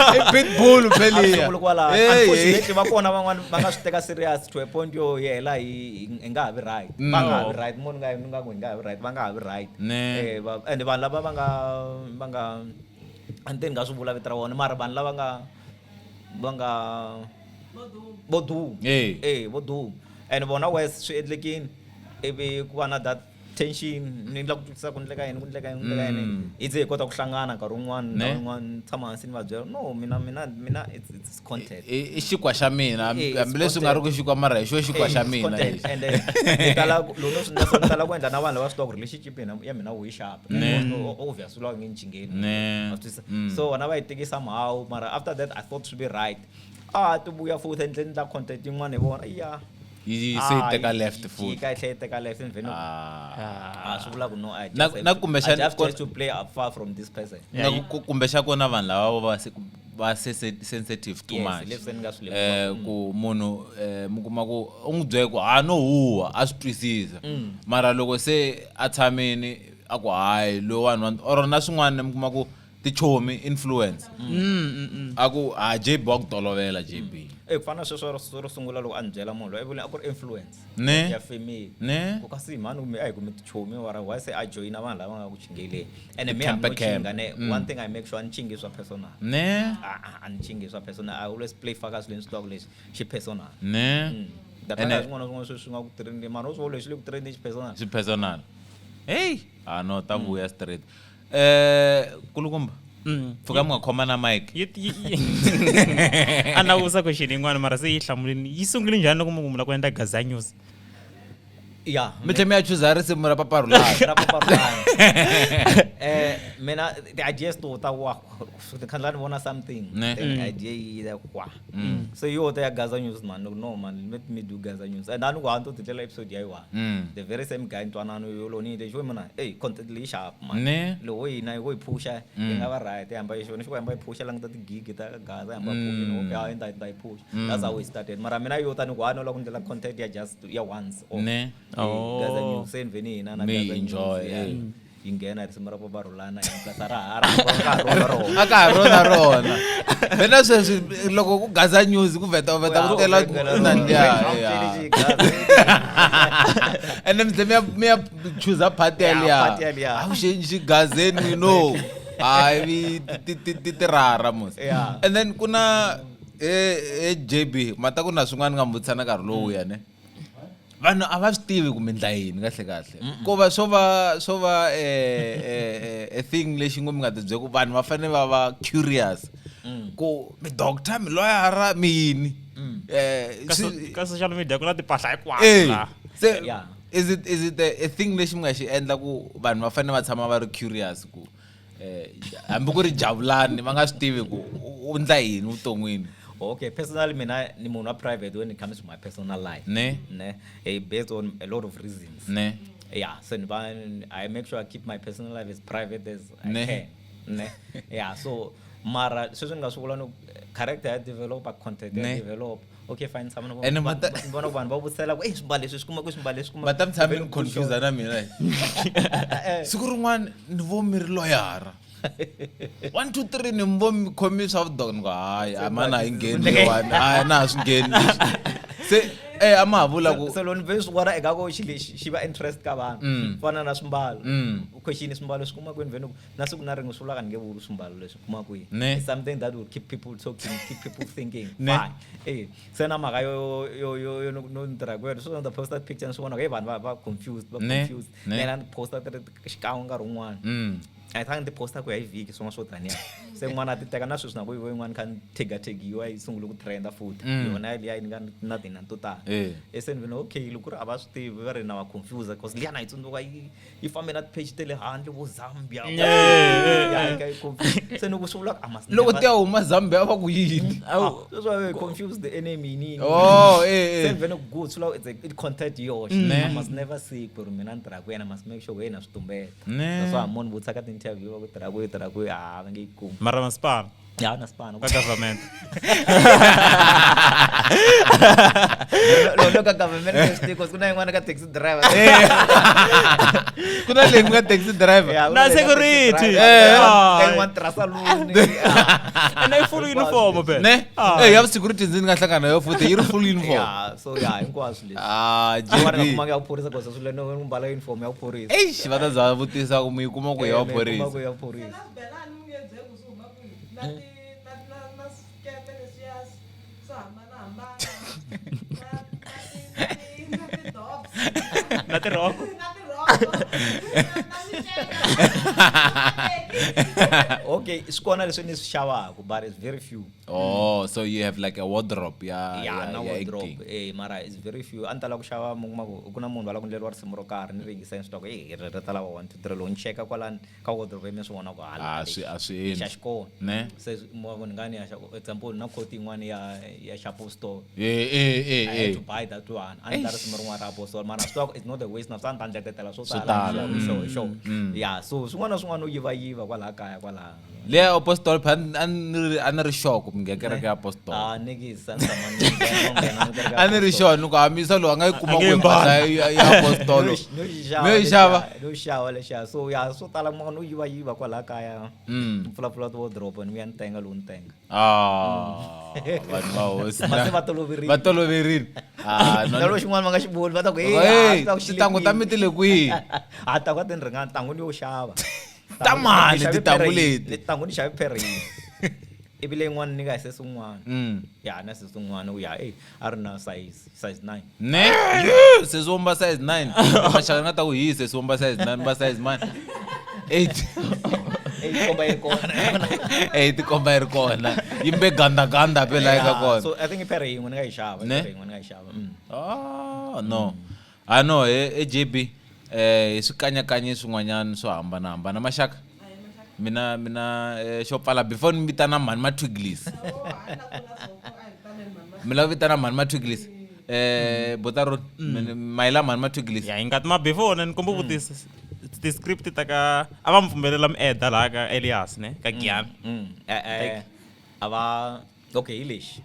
I pitbull A phela. sunguli kwalano. Hey, hey. Unfortunately va kona van'wana va nga swi teka serious to a point yo hi hela hi nga ha vi right. Va nga ha vi right munhu nga ni nga ku hi nga ha vi right va nga ha vi right. Ne. And vanhu lava va nga a ni te ni nga swi vula vito ra vona mara vanhu lava va nga vo duma. Vo duma. And vona wes swi endlekini ivi ku va na that Tension ni la ku twisisa ku ndleka yini, ku ndleka yini, ku ndleka yini. Hi ze hi kota ku hlangana nkarhi wun'wana na Ne. wun'wana, ni tshama hansi ni va byela, no, mina it's content. I xinkwa xa mina, Eh, it's hambileswi nga ri ku xinkwa, mara hi xo xinkwa xa Eh, it's mina content. lexi. And then ni tala loko ni swi endla so, ni tala ku endla na vanhu lava swi tivaka ku relationship ya mina wu yi sharp. Ne. Obvious lwa nge ni chingeni. Ne. Wa swi twisisa? So vona va yi teki somehow, mara after that I thought to be right. Ah, ti vuya futhi endleni la content yin'wana hi vona, ya. Yi se yi teka left Yi foot. jika yi tlhela yi teka left, and then Ah. ah, swi vula ku no, I Na- just have na to- kumbexana I just ko- have to play up far from this person. Na kumbe xa kona vanhu lava va se va se sensitive too Yes, much. leswi ni nga swi lemuka. Ku munhu, mi kuma ku u n'wi byele ku ha no huwa, a swi twisisa. Mara loko se a tshamini a ku hayi lowani wa, or na swin'wana mi kuma ku tichomi influence. A ku ha JB wa ku tolovela JB. Eh, ku fana na sweswo ro sungula loko a ni byela munhu loyi, i vule a ku ri influence Ne. ya family. Ne. Ku kasi mhani kumbe a hi kumi tichomi, mara why se a joyina vanhu lava nga ku chingeleni. And me, I'm Camp not camp. chinga, ne. One thing I make sure a ni chingi swa personal. Ne. Ah, ah, a ni chingi swa personal. I always play faka swilo leswi tivaka leswi xi personal. Ne. Ta Ene- tlanga swin'wana na swin'wana sweswi nga ku trendeni, mara u swi vona leswi le ku trendeni xi personal. Swi personal. Hey, ah no, ta vuya straight. Kulukumba. Pfuka mi nga khoma na mic. A na vutisa question yin'wana, mara se yi hlamulini. Yi sungule njhani loko mi ku endla Gaza News? Yeah. Mi tlhe mi ya chuza risimu ra Papa Rhulani. Ra Papa Rhulani. Mina the ideas to ta wa khandla ni vona something. Ne. Then idea yi ya kwa. So yo ta ya Gaza News, man. No, no man, let me do Gaza News. And anu ku to titlela episode ya yiwa. The very same guy ntwanano yo lo ni le xo mina, hey, content leyi sharp, man. Ne. Loko yi na yi phusha, yi nga va right, hamba yi xona xo hamba yi phusha languta ti gig ta Gaza, hamba phusha, no, okay, hayi, nda yi phusha. That's how we started. Mara mina yo ta ni ku ha no la ku ndlela content ya just ya once off. Ne. Eh, Gaza Oh. News se ni hina na Mi Gaza News, enjoy, yeah. eh. Yi nghena risimu ra Papa Rhulani, hi plus a ra ha ra ha ra rona. A ka ha rona rona. Mina sweswi loko ku Gaza News ku vheta vheta ku tela na liya. And then mi tlhe mi ya chuza part ya Yeah, liya. part ya liya. A wu xi gazeni, you know. Hayi, vi ti rara mos. Yeah. And then ku na JB, mata ku na swin'wana nga mbutisana nkarhi lowuya ne. Vanhu a va swi tivi ku mi endla yini kahle kahle. Ko va swo va, swo va, a thing lexi ngo mi nga ti byela ku vanhu va fanele va va curious. Ku mi doctor, mi lawyer, mi yini? Ka ka social media ku na timpahla hinkwato laha. Se, Yeah. is it, is it a thing lexi mi nga xi endla ku vanhu va fanele va tshama va ri curious ku, hambi ku ri Jabulani va nga swi tivi ku u endla yini vuton'wini? Okay, personally mina ni munhu wa private when it comes to my personal life. Ne. Ne. Based on a lot of reasons. Ne. Yeah, so ni va, I make sure I keep my personal life as private as I Ne. can. Ne. Yeah, so mara sweswi ni nga swi vula no character ya develop, content ya Ne. develop. Okay, fine, tshama na Ene vona. mata- Ni vona ku vanhu va vutisela ku, ey, swimbalo leswi swi kuma kwihi, swimbalo leswi kuma Va ta mi tshame ni Very good confuse shot. na mina. Siku rin'wana ni vo mi ri loyara. 1 2 3 ni vo mi khomi swa vudog, ni ku hayi, a mana yi ngheni leyiwani. Hayi, na ha swi ngheni leswi. Se, a ma ha vula ku So loko ni ve swi vona eka ku xi lexi xi va interest ka vanhu. Fana na swimbalo. Question swimbalo swi kuma kwini vhene ku na siku na rin'we swi vulaka ni nge vuli swimbalo leswi kuma kwihi. Ne. It's something that will keep people talking, keep people thinking. Ne. Fine. Se na mhaka yo, yo, yo, yo, no, no ni tirha kwena. Sweswi ni ta posta picture ni swi vona ku, hey, vanhu va confused, va Ne. confused. Ne. Then ni posta ti ri xikan'we nkarhi wun'wana. A hi thangi ti posta ku ya hi vhiki swin'wana swo taniya. Se n'wana a ti teka na sweswi na ku yi vo yin'wana kha ni tag-tagiwa yi sungule ku trenda futhi. Yona liya yi nga na tinani to tala. Se ni vona, okay, loko ku ri a va swi tivi va ri na va confuse because liya na yi tsundzuka yi fambe na ti-page ta le handle vo Zambia. Ya, yi ka yi confuse. Se ni ku swi vula ku a must Loko never ti ya huma Zambia va ku yini? Ah, sweswi va confuse the enemy yini, yini. Oh, Se ni vona ku good, swi vula ku it's a, it content yoxe. Ne. I must never say ku ri mina ni tirha kwihi, I must make sure ku yena swi tumbeta. Ne. That's why munhu vutisa ka ti-interview va ku tirha kwihi, tirha kwihi, ah, va nge yi kumi. Mara masipala. Ya, na sipana. Ka government. Loko ka government swi tiko, ku na yin'wana ka taxi driver. Ku na leyi nga taxi driver. Yeah, ku Na na leyi ka taxi security. driver. Ka yin'wana tirha saloon. And I full uniform phela. Ne? Ah. Eh, ya security ndzi nga hlangana na yo futhi yi ri full uniform. Yeah, so yeah, hinkwaswo leswi. Ah, Van'wana nga JB. kumanga ya vuphorisa ku sweswi leno u mbala uniform ya vuphorisa. Eish, va ta za va vutisa ku mi yi kuma ku ya Eh, mi yi kuma ku vuphorisa. ya vuphorisa. Na swibelani mi nge byeli ku swi huma kwihi. Na ti, na, na, na swikete leswiya swo hambanahambana. Na, na ti, na ti, na ti-dogs. Na tirhoko. Na tirhoko. Okay, swi kona leswi ni swi xavaku, but it's very few. Oh, so you have like a wardrobe ya Ya, na ya wardrobe acting. eh, mara it's very few. A ni tala ku xava, mi kuma ku na munhu va lava ku ndleriwa risimu ro karhi, ni ri yingiseni swi tiva ku e ri ta lava 1 2 3, loko ni cheka kwalani ka wardrobe ya mina swi vona ku hala A swi a swi xa endli. xikona. Ne? Se mi ku ni nga ni ya xa, example na coat yin'wana ya xa Apostol. Eh eh eh I had eh. to buy that one. A ni ta risimu rin'wana ra Apostol, mara swi tiva ku it's not a waste, na swi a ni ta ndletela swo Swo tala, tala. sure, sure. Ya, so swin'wana na swin'wana u yivayiva kwalaha kaya kwalaha. Leya Apostol pha a ni ri sure ku mi nghena kereke ya Apostol. Ah, nikisa, a ni tshama ni nghena, nghena kereke ya A ni ri Apostol. sure ni ku hamisa loyi a nga yi kuma A nge kwihi mpahla ya Apostol. No yi Mi yi xava? No yi xava lexiya. So ya, swo tala kuma no yivayiva kwalaha kaya. Ni pfulapfula ti-wardrobe ni vuya ni tenga lowu ni tenga. Ah, vanhu va hosi. Mase va toloverile. Va toloverile. Ah, Na loko xin'wana va nga xi voni va ta ku, "Hey, Hey, ah, swi ta ku xi le tintangu ta kwihi?" mi ti le kwihi? Ah, tintangu a ti ni ringani, tintangu ni yo xava. Ta mali Ni xave tintangu pair leti? Ni tintangu ni xave pair yin'we. Ivi leyin'wana ni nga hi sesi un'wana. Ya, na sesi un'wana u ya, ey, a ri na size 9. Ne? Sesi womba size 9. Maxaka ni nga ta ku hi sesi womba size 9, ba size mani? 8. Ey, tikomba yi ri kona. Eh, tikomba yi ri kona. Yimbe ganda ganda phela eka Yeah, kona. So I think i pair yin'we ni nga yi xava, i Ne? pair yin'we ni nga yi xava. Ah, no. Ah no, e JB eh hi swikanyakanya swin'wanyana swo hambanahambana maxaka. Mina xo pfala before ni vitana mhani Matwiglis. Mi lava vitana mhani Matwiglis. Eh Botaron, mayila mhani Matwiglis. Ya, hi nga ma before ni komba vutisa ti-script ta ka a va mi pfumelela mi eda laha ka Elias ne ka Giyani. Eh, a va okay hi lexi.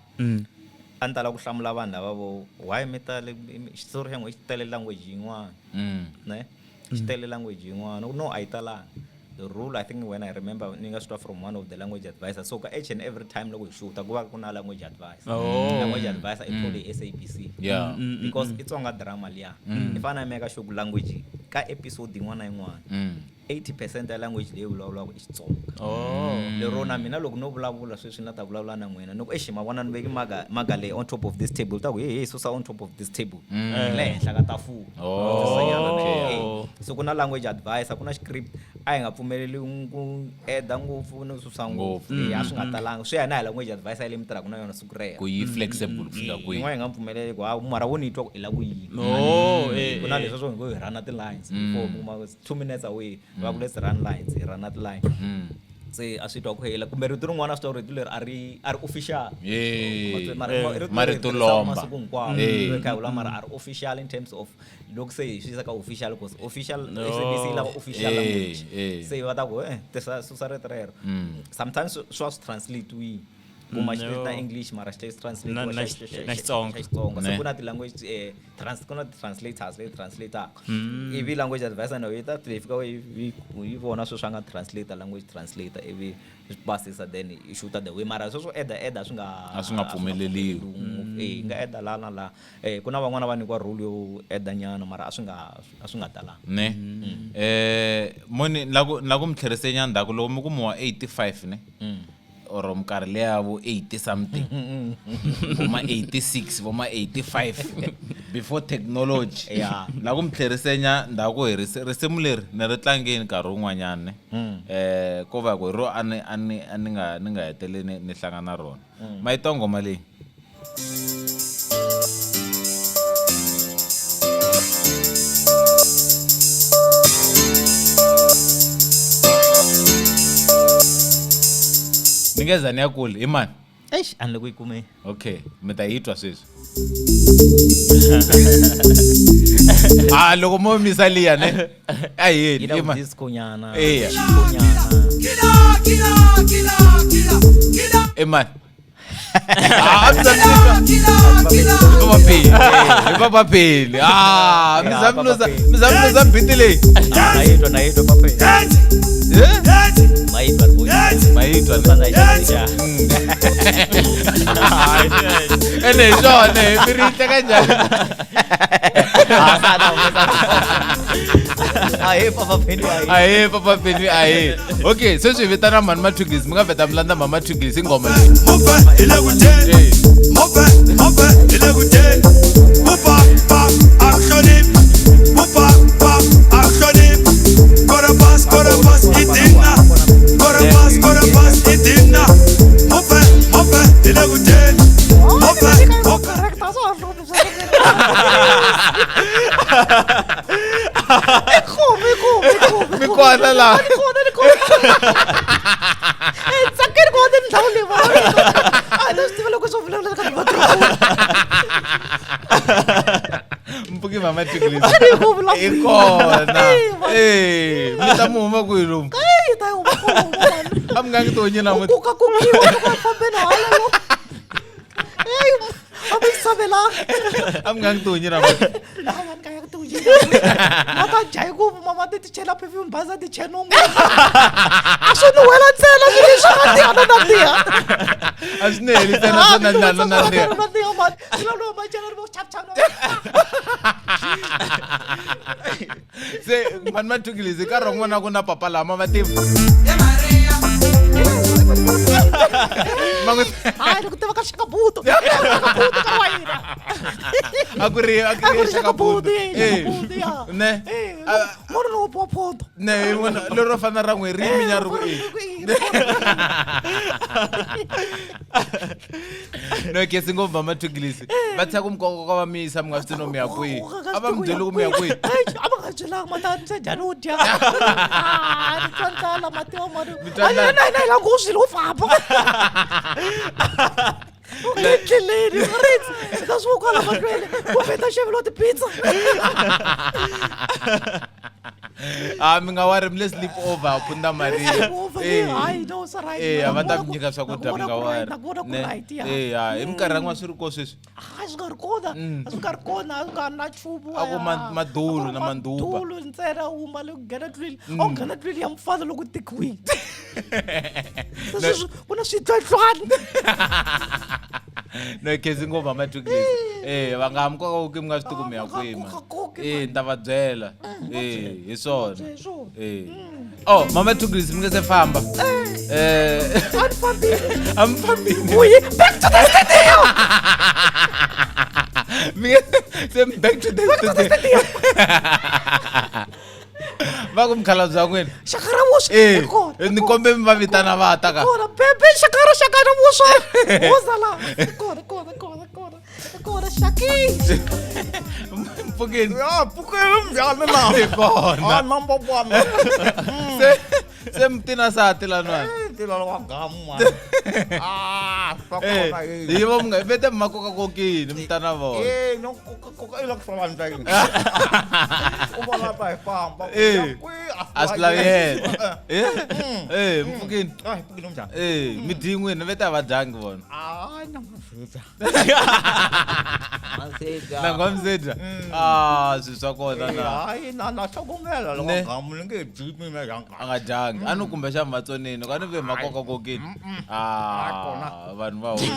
A ni tala ku hlamula vanhu lava vo why mi tale xitori xa n'wina xi tele language yin'wana. Ne? Xi tele language yin'wana. No, a yi talanga. The rule, I think when I remember, ni nga swi twa from one of the language advisors. So ka each and every time loko hi shoota ku va ku na language advisor. Oh. Language advisor i thole hi SABC. Yeah. Because i Tsonga drama liya. I fanele a make sure ku language ka episode yin'wana na yin'wana 80% ya language leyi vulavulaka i Xitsonga. Oh. Lero na mina loko no vulavula sweswi na ta vulavula na n'wina ni ku exi ma vona ni veki maga leyi on top of this table, ta ku hey, hey, susa on top of this table. Hi le henhla ka tafula. Oh, Susanyana okay. Eh, so ku na language advisor, ku na script, a hi nga pfumeleli ku eda ngopfu no susa ngopfu. Eh, a swi nga talanga, swi ya na hi language advisor leyi mi tirhaka na yona siku rero. Ku yi flexible ku fika kwihi. Yin'wana hi nga pfumeleli ku mara wo ni twa ku i lava ku yini. Oh, eh, Ku na leswi swo hi ngo hi run ti-lines before mi kuma 2 minutes away, va ku let's run lines, hi run ti-line. Se a swi twa ku hela kumbe rito rin'wana a swi twa ku rito leri a ri official. Yeah. Mara rito leri Marito tirhisiwaka lomba. masiku hinkwawo. Eh. Loko hi kha hi vula mara a ri official in terms of loko se hi swi yisa ka official, because official SABC yi lava official Eh, language. eh. Se va ta ku, tisa susa rito rero. Sometimes swi va swi translate-wile. Kuma xi na English mara xi tlhela xi translate Na Xitsonga. xa Xitsonga. Se Ne. ku na ti-language, ku na ti-translators leti translataka. Ivi language advisor na yi ta yi fika yi vona sweswi a nga translator, language translator, ivi swi pasisa, then yi shoota the way. Mara sweswo eda eda swi nga A swi nga pfumeleliwi. Eh, yi nga eda laha na laha. Eh, ku na van'wana va nyikiwa role yo eda nyana, mara a swi nga talanga. Ne? Eh, moni la ku mi tlherisenya ndzhaku loko mi kumiwa 85 ne? Or minkarhi liya vo 80 something. Vo ma 86, vo ma 85 before technology. Yeah. La ku mi tlherisenya ndzhaku hi risimu leri ni ri tlangeni nkarhi wun'wanyana ne? Ko va ku hi ro a ni, a ni, a ni nga, ni nga heteleli ni hlangana na rona. Ma yi twa nghoma leyi? Ni nge za ni ya kule, i mani? Eish, a ni le ku yi kumeni. Okay, mi ta yi twa sweswi. Ah, loko mo misa liya ne? A hi Yi yeni, na i mani? disco nyana. Eya. Disco nyana. I mani? Ah, mi za mi Hi Papa Penny, hi Papa Penny. Ah, mi za mi luza, mi za mi luza beat leyi. Ah, na yi twa, na yi twa Papa Penny. Eh? Ma yi twa ri voice. Ma yi twa ne? Swa ndzi yi twa. Ene hi swona, mi ri yi teka njhani? Ah, sa na humesa. Ahee, Papa Penny, ahee. Ahee, Papa Penny, ahee. Okay, sweswi hi vitana mhani Matwiglis, mi nga vheta mi landza mhani Matwiglis hi nghoma leyi. Movha hi le ku dyeni. Eh. Movha, movha hi le ku dyeni. Vupa, pa, a ku hloniphi. Vupa, pa, a ku hloniphi. I khomi, i khomi, i khomi. Mi kona laha. Ni kona, ni kona. Eh, tsakeni ku va tindhawu leyi va. A hi swi tiva loko swo vulavula ka timatirofoni. Mpfuki mama Tiglis. Ni ku vulavula. I kona. Eh, va- Eh, mi ta mu huma kwihi lomu? Eh, ta yi huma kona, huma. A mi nga ngi tihonyi namuntlha. Ku kuka kukiwa loko a fambeni hala lo. Ey, a mi tshavelanga. A mi nga ngi tihonyi namuntlha. Hayi, ni nga ti ma ta dya ku mama ti ti chela perfume baza ti chela ngopfu. A swi ni wela ntsena swi leswi nga tiha no nandziha. A swi ni heli ntsena swo nandziha no nandziha. No nandziha mani. Swi lava loko ma chela ri vo chap chap. Se mani ma Tiglis nkarhi wun'wana ku na papa lama va tivi. Ma n'wi Hayi, loko tiva ka xakabuto. Xakabuto ka wayina. a ku ri a A ku ku ri ri xakabuto, xakabuto. eh, xakabuto, ya. Ne. Eh, A- mona lowo boha photo. Ne, vona lero fana ra n'we ri minya ri ku e. No kesi ngopfu va Mathugilisi. Va tshika ku mi koka va mi yisa mi nga swi tivi no mi ya kwihi. A va mi byeli ku mi ya kwihi. A va nga byelanga mata se njhani u dya. Ah, ni twa ndlala mati wa mani. Mi twa ndlala. Na na la ku swilo u famba. U nge endleleni, ritsi. Ta swi kwala mahlweni. Kumbe ta xaveriwa ti-pizza. Ah, mi nga wari mi le sleep over Punda Maria. Sleep over, Eh. hayi, no, swi right. Eh, a va ta Na mi ku nyika swakudya mi vona nga ku right, wari. na ku vona ku Ne. right, ya. Eh, ya, hi minkarhi ya n'wana swi ri ko sweswi. Ah, swi nga ri kona a swi nga ri kona a swi nga ri na nchumu A ku madulu na manduba. madulu ntsena u mbale ku nghena tlwini a wu nghena tlwini ya mfana loko u tekiwile Se sweswi ku na swidlwadlwani No kesi ngopfu va Mathugilisi. Eh, va nga ha mi koka mi nga swi tivi ku mi ya Ah, va nga kwihi. man. kokakoki, Eh, ni ta va byela. Eh, hi swona. hi swona. Eh. Oh, mama Thugilisi mi nga se famba. Eh, a ni fambile a mi fambini. uyi back to the studio Mi nga se back to the studio. Va ku mukhalabye wa n'wina. xakara vuswa Eh, i kona ni kombe mi va vitana va ta ka. kona bebe xakara xakara vuswa woza la i kona kona kona kona i kona xaki Mpfukeni. Ya, pfukeni njhani na? Hi kona. Ah, number one. Se se mi tina sati lanwani. Eh, tila wa gamu man. Ah, swa Eh, kona eh. hi vo mi nga vete mi ma kokakokini mi ta na vona. Eh, no koka koka i la ku famba ndlela. U vona ta hi famba. Eh. Kwihi, A swi lavi yena. Eh, eh, mpfukeni. Ah, hi pfukeni njhani? Eh, mi dyi n'wina vete a va dyangi vona. Ah, na masita. Na nga mi se dya. Ah, swi swa kona na. Hayi, na na tlhogomela loko Ne. gamu ni nge dyi mina ya A nga dyangi. A ni kumbexana vatsonini, ka ni ve ma kokakokini. Ah, vanhu va hosi.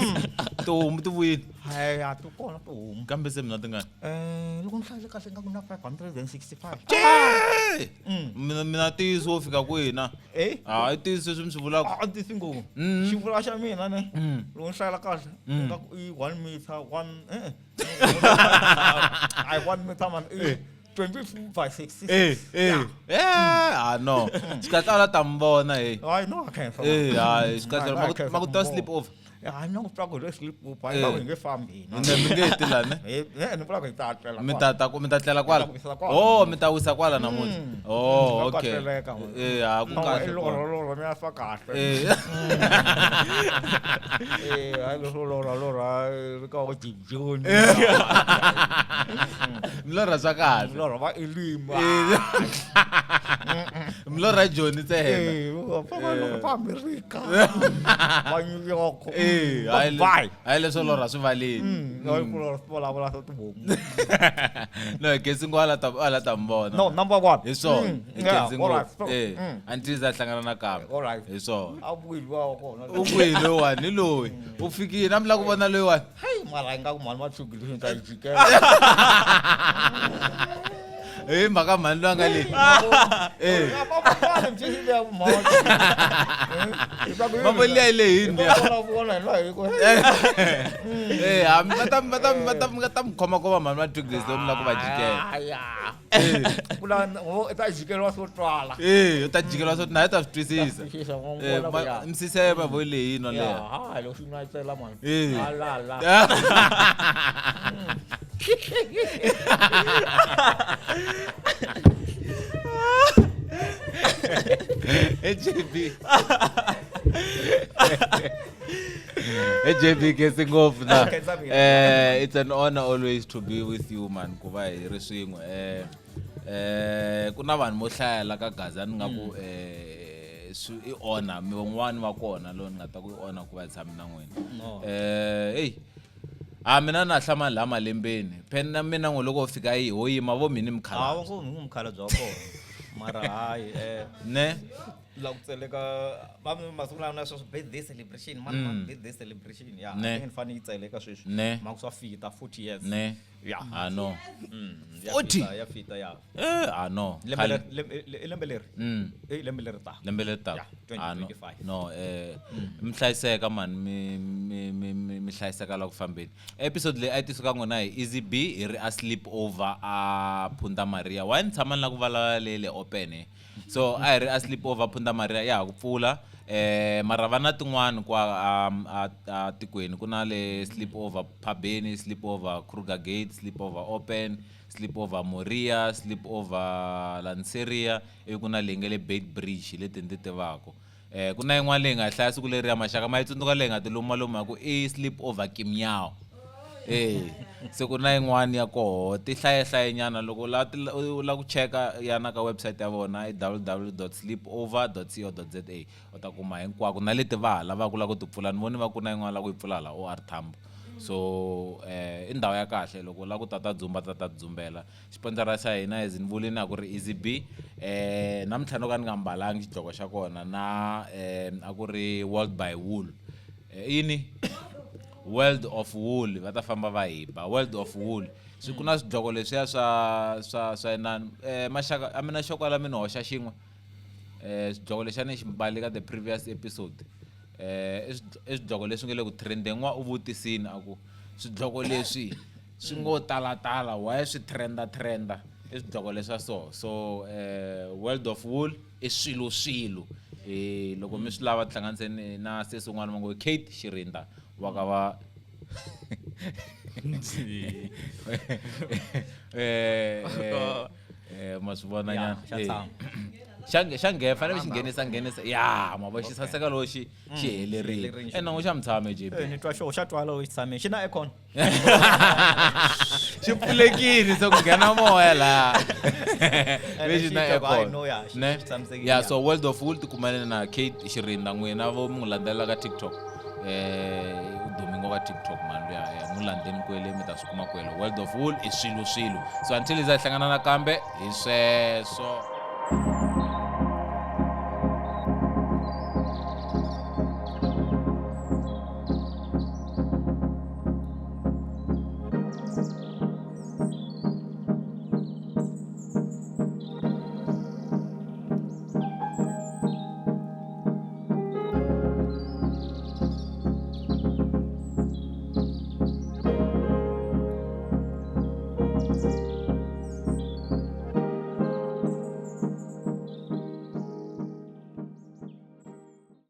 Tihomu ti vuyile. Hayi, a ti kona tihomu. Kambe se mina tingani? Eh, loko ni hlayile kahle ingaku na 565. Eh! Mina mina ntiyiso wo fika kwihi na? Eh? Ah, i ntiyiso leswi mi swi vulaka. A ti ngopfu. Xivula xa mina ne. Loko ni hlayela kahle, ingaku i 1 meter 1 eh. Ai 1 meter man. I 24 by 66. Eh, eh. Eh, ah no. Swi kahle a la ta mi vona hey. Hayi no, a khensa. Eh, hayi swi kahle ma ku twa sleep over. Hayi no, ku twa ku hi sleep over. Eh. Hayi hi nge fambi hina. Ne mi nge ti lani. Eh, eh, ni vula ku hi ta tlela. Mi ta ta mi ta tlela kwala. Mi ta wisa kwala. Oh, mi ta wisa kwala namuntlha. Oh, Ka okay. tleleka, man. Eh, ha ku No, i kahle. lorho kona. lorho mina swa kahle. Eh. Eh, hayi leswo lorha lorha ri ka ku jijoni. Mi lorha swa kahle. Lorha va elima. Mi lorha Joni ntsena. Eh, va famba va Amerika. Va New York. Eh, Va hayi Dubai. hayi leswo lorha swi valeni. No, ku lorha swi vulavula swa tihomu. No, gezi ngo ala ta ala ta mi vona. No, number one. Hi swona. Mm, Hi yeah, khensi all right, ngopfu. so, Eh, a ni tiza hlangana nakambe. All right. Hi swona. A vuyile wa kona. U kwihi loyiwani? Hi loyi. U fikile. A mi lava ku vona loyiwani. Hayi, mara ingaku mhani va tshukile ni ta yi jikela. Hi mhaka mhani loyi a nga le. Eh. Mavoni liya yi lehini liya. Eh, ha mi va ta va ta va ta mi nga ta mi khoma koma mhani va Douglas loyi mi lava ku va jikela. Ta jikeriwa swo twala. Eh, u ta jikela swo na hi ta swi twisisa. Twisisa, wa Eh, vona ku ya. misisi ya yena vo yi lehini no Ya, leha. hayi, loko swi natsela mani. Eh. La, la. JB. Hey JB khensi ngopfu na. Khensa mina. It's an honor always to be with you man ku va hi ri swin'we. Ku na vanhu mo hlaya la ka Gaza ni nga ku swi i honor mi van'wani va kona lowu ni nga ta ku i honor ku va hi tshame na n'wina. Hey a mina na hlamala la malembeni phela na mina n'we loko fika yi ho yima vo mini hawa mukhalabye ngo mi mukhalabye wa kona mara hayi ne La ku tseleka va masiku lawa na sweswo birthday celebration mani mani birthday celebration ya Ne. I think ni fanele yi tseleka sweswi Ne. mhaka swa fita 40 years ne ya ah no Ya 40? fita, ya fita ya ah no lembe Khale- leri i lembe leri i lembe leri taka lembe leri taka Yeah, Ah, no 2025. no mi hlayiseka man mi mi mi mi mi hlayiseka la ku fambeni episode leyi a yi tisiwa ka n'wina hi Easy B hi ri a sleep over a Phunta Maria why ni tshama ni la ku vulavula leyi le open eh? So a hi ri a sleep over Phunta Maria ya ha ku pfula mara va na tin'wani kwa a tikweni ku na le sleep over Phabeni, sleep over Kruger Gate, sleep over Open, sleep over Moria, sleep over Lanseria, ivi ku na leyi nga le Beit Bridge leti ni ti tivaka. Ku na yin'wana leyi nga hlaya siku leriya maxaka ma yi tsundzuka leyi nga ti luma luma ku i sleep over Kimyao. Se ku na yin'wana ya koho ti hlayahlayenyana loko u la ku cheka yana ka website ya vona i www.sleepover.co.za u ta kuma hinkwako na leti va ha lavaka la ku ti pfula ni voni va ku na yin'wana la ku yi pfula hala OR Tambo. So i ndhawu ya kahle loko u lava ku tata dzumba tata dzumbela. Xiponsara xa hina as ni vulini a ku ri Easy B. Namuntlha no ka ni nga mbalangi xidloko xa kona na a ku ri World by Wool. Yini? World of Wool va ta famba va hi ba World of Wool. Swi ku na swidloko leswiya swa swa inani. Maxaka a mina xo kwala mi ni hoxa xin'we. Xidloko lexiya ni xi mbale ka the previous episode. I swidloko leswi nga le ku trendeni n'wa u vutisini a ku swidloko leswi swi ngo talatala why swi trenda trenda i swidloko leswa so. So World of Wool i swilo swilo. Loko mi swi lava tihlanganiseni na sesi un'wana va ngo Kate Shirinda wa ka va ma swi vona Ya, nyana. xa tshama. Xa nghena, fanele xi nghenisa, nghenisa. Ya, ma vo xi saseka loko xi helerile. Helerile. Nan'we xa mi tshame, JB. Ni twa xo xa twala xi tshame. Xi na aircon. Xi pfulekile se ku nghena moya laha. Lexi xi na twa ku, aircon. I know, ya, xi Ne? xi tshamisekile, Ya, ya. so World of Wool tikumane na Kate Shirinda n'wina vo mi n'wi landzelela ka TikTok. U dume ngopfu ka TikTok man luya. N'wi landzeni kwele mi ta swi kuma kwele. World of Wool i swilo swilo. So until hi za hi hlangana nakambe hi sweswo.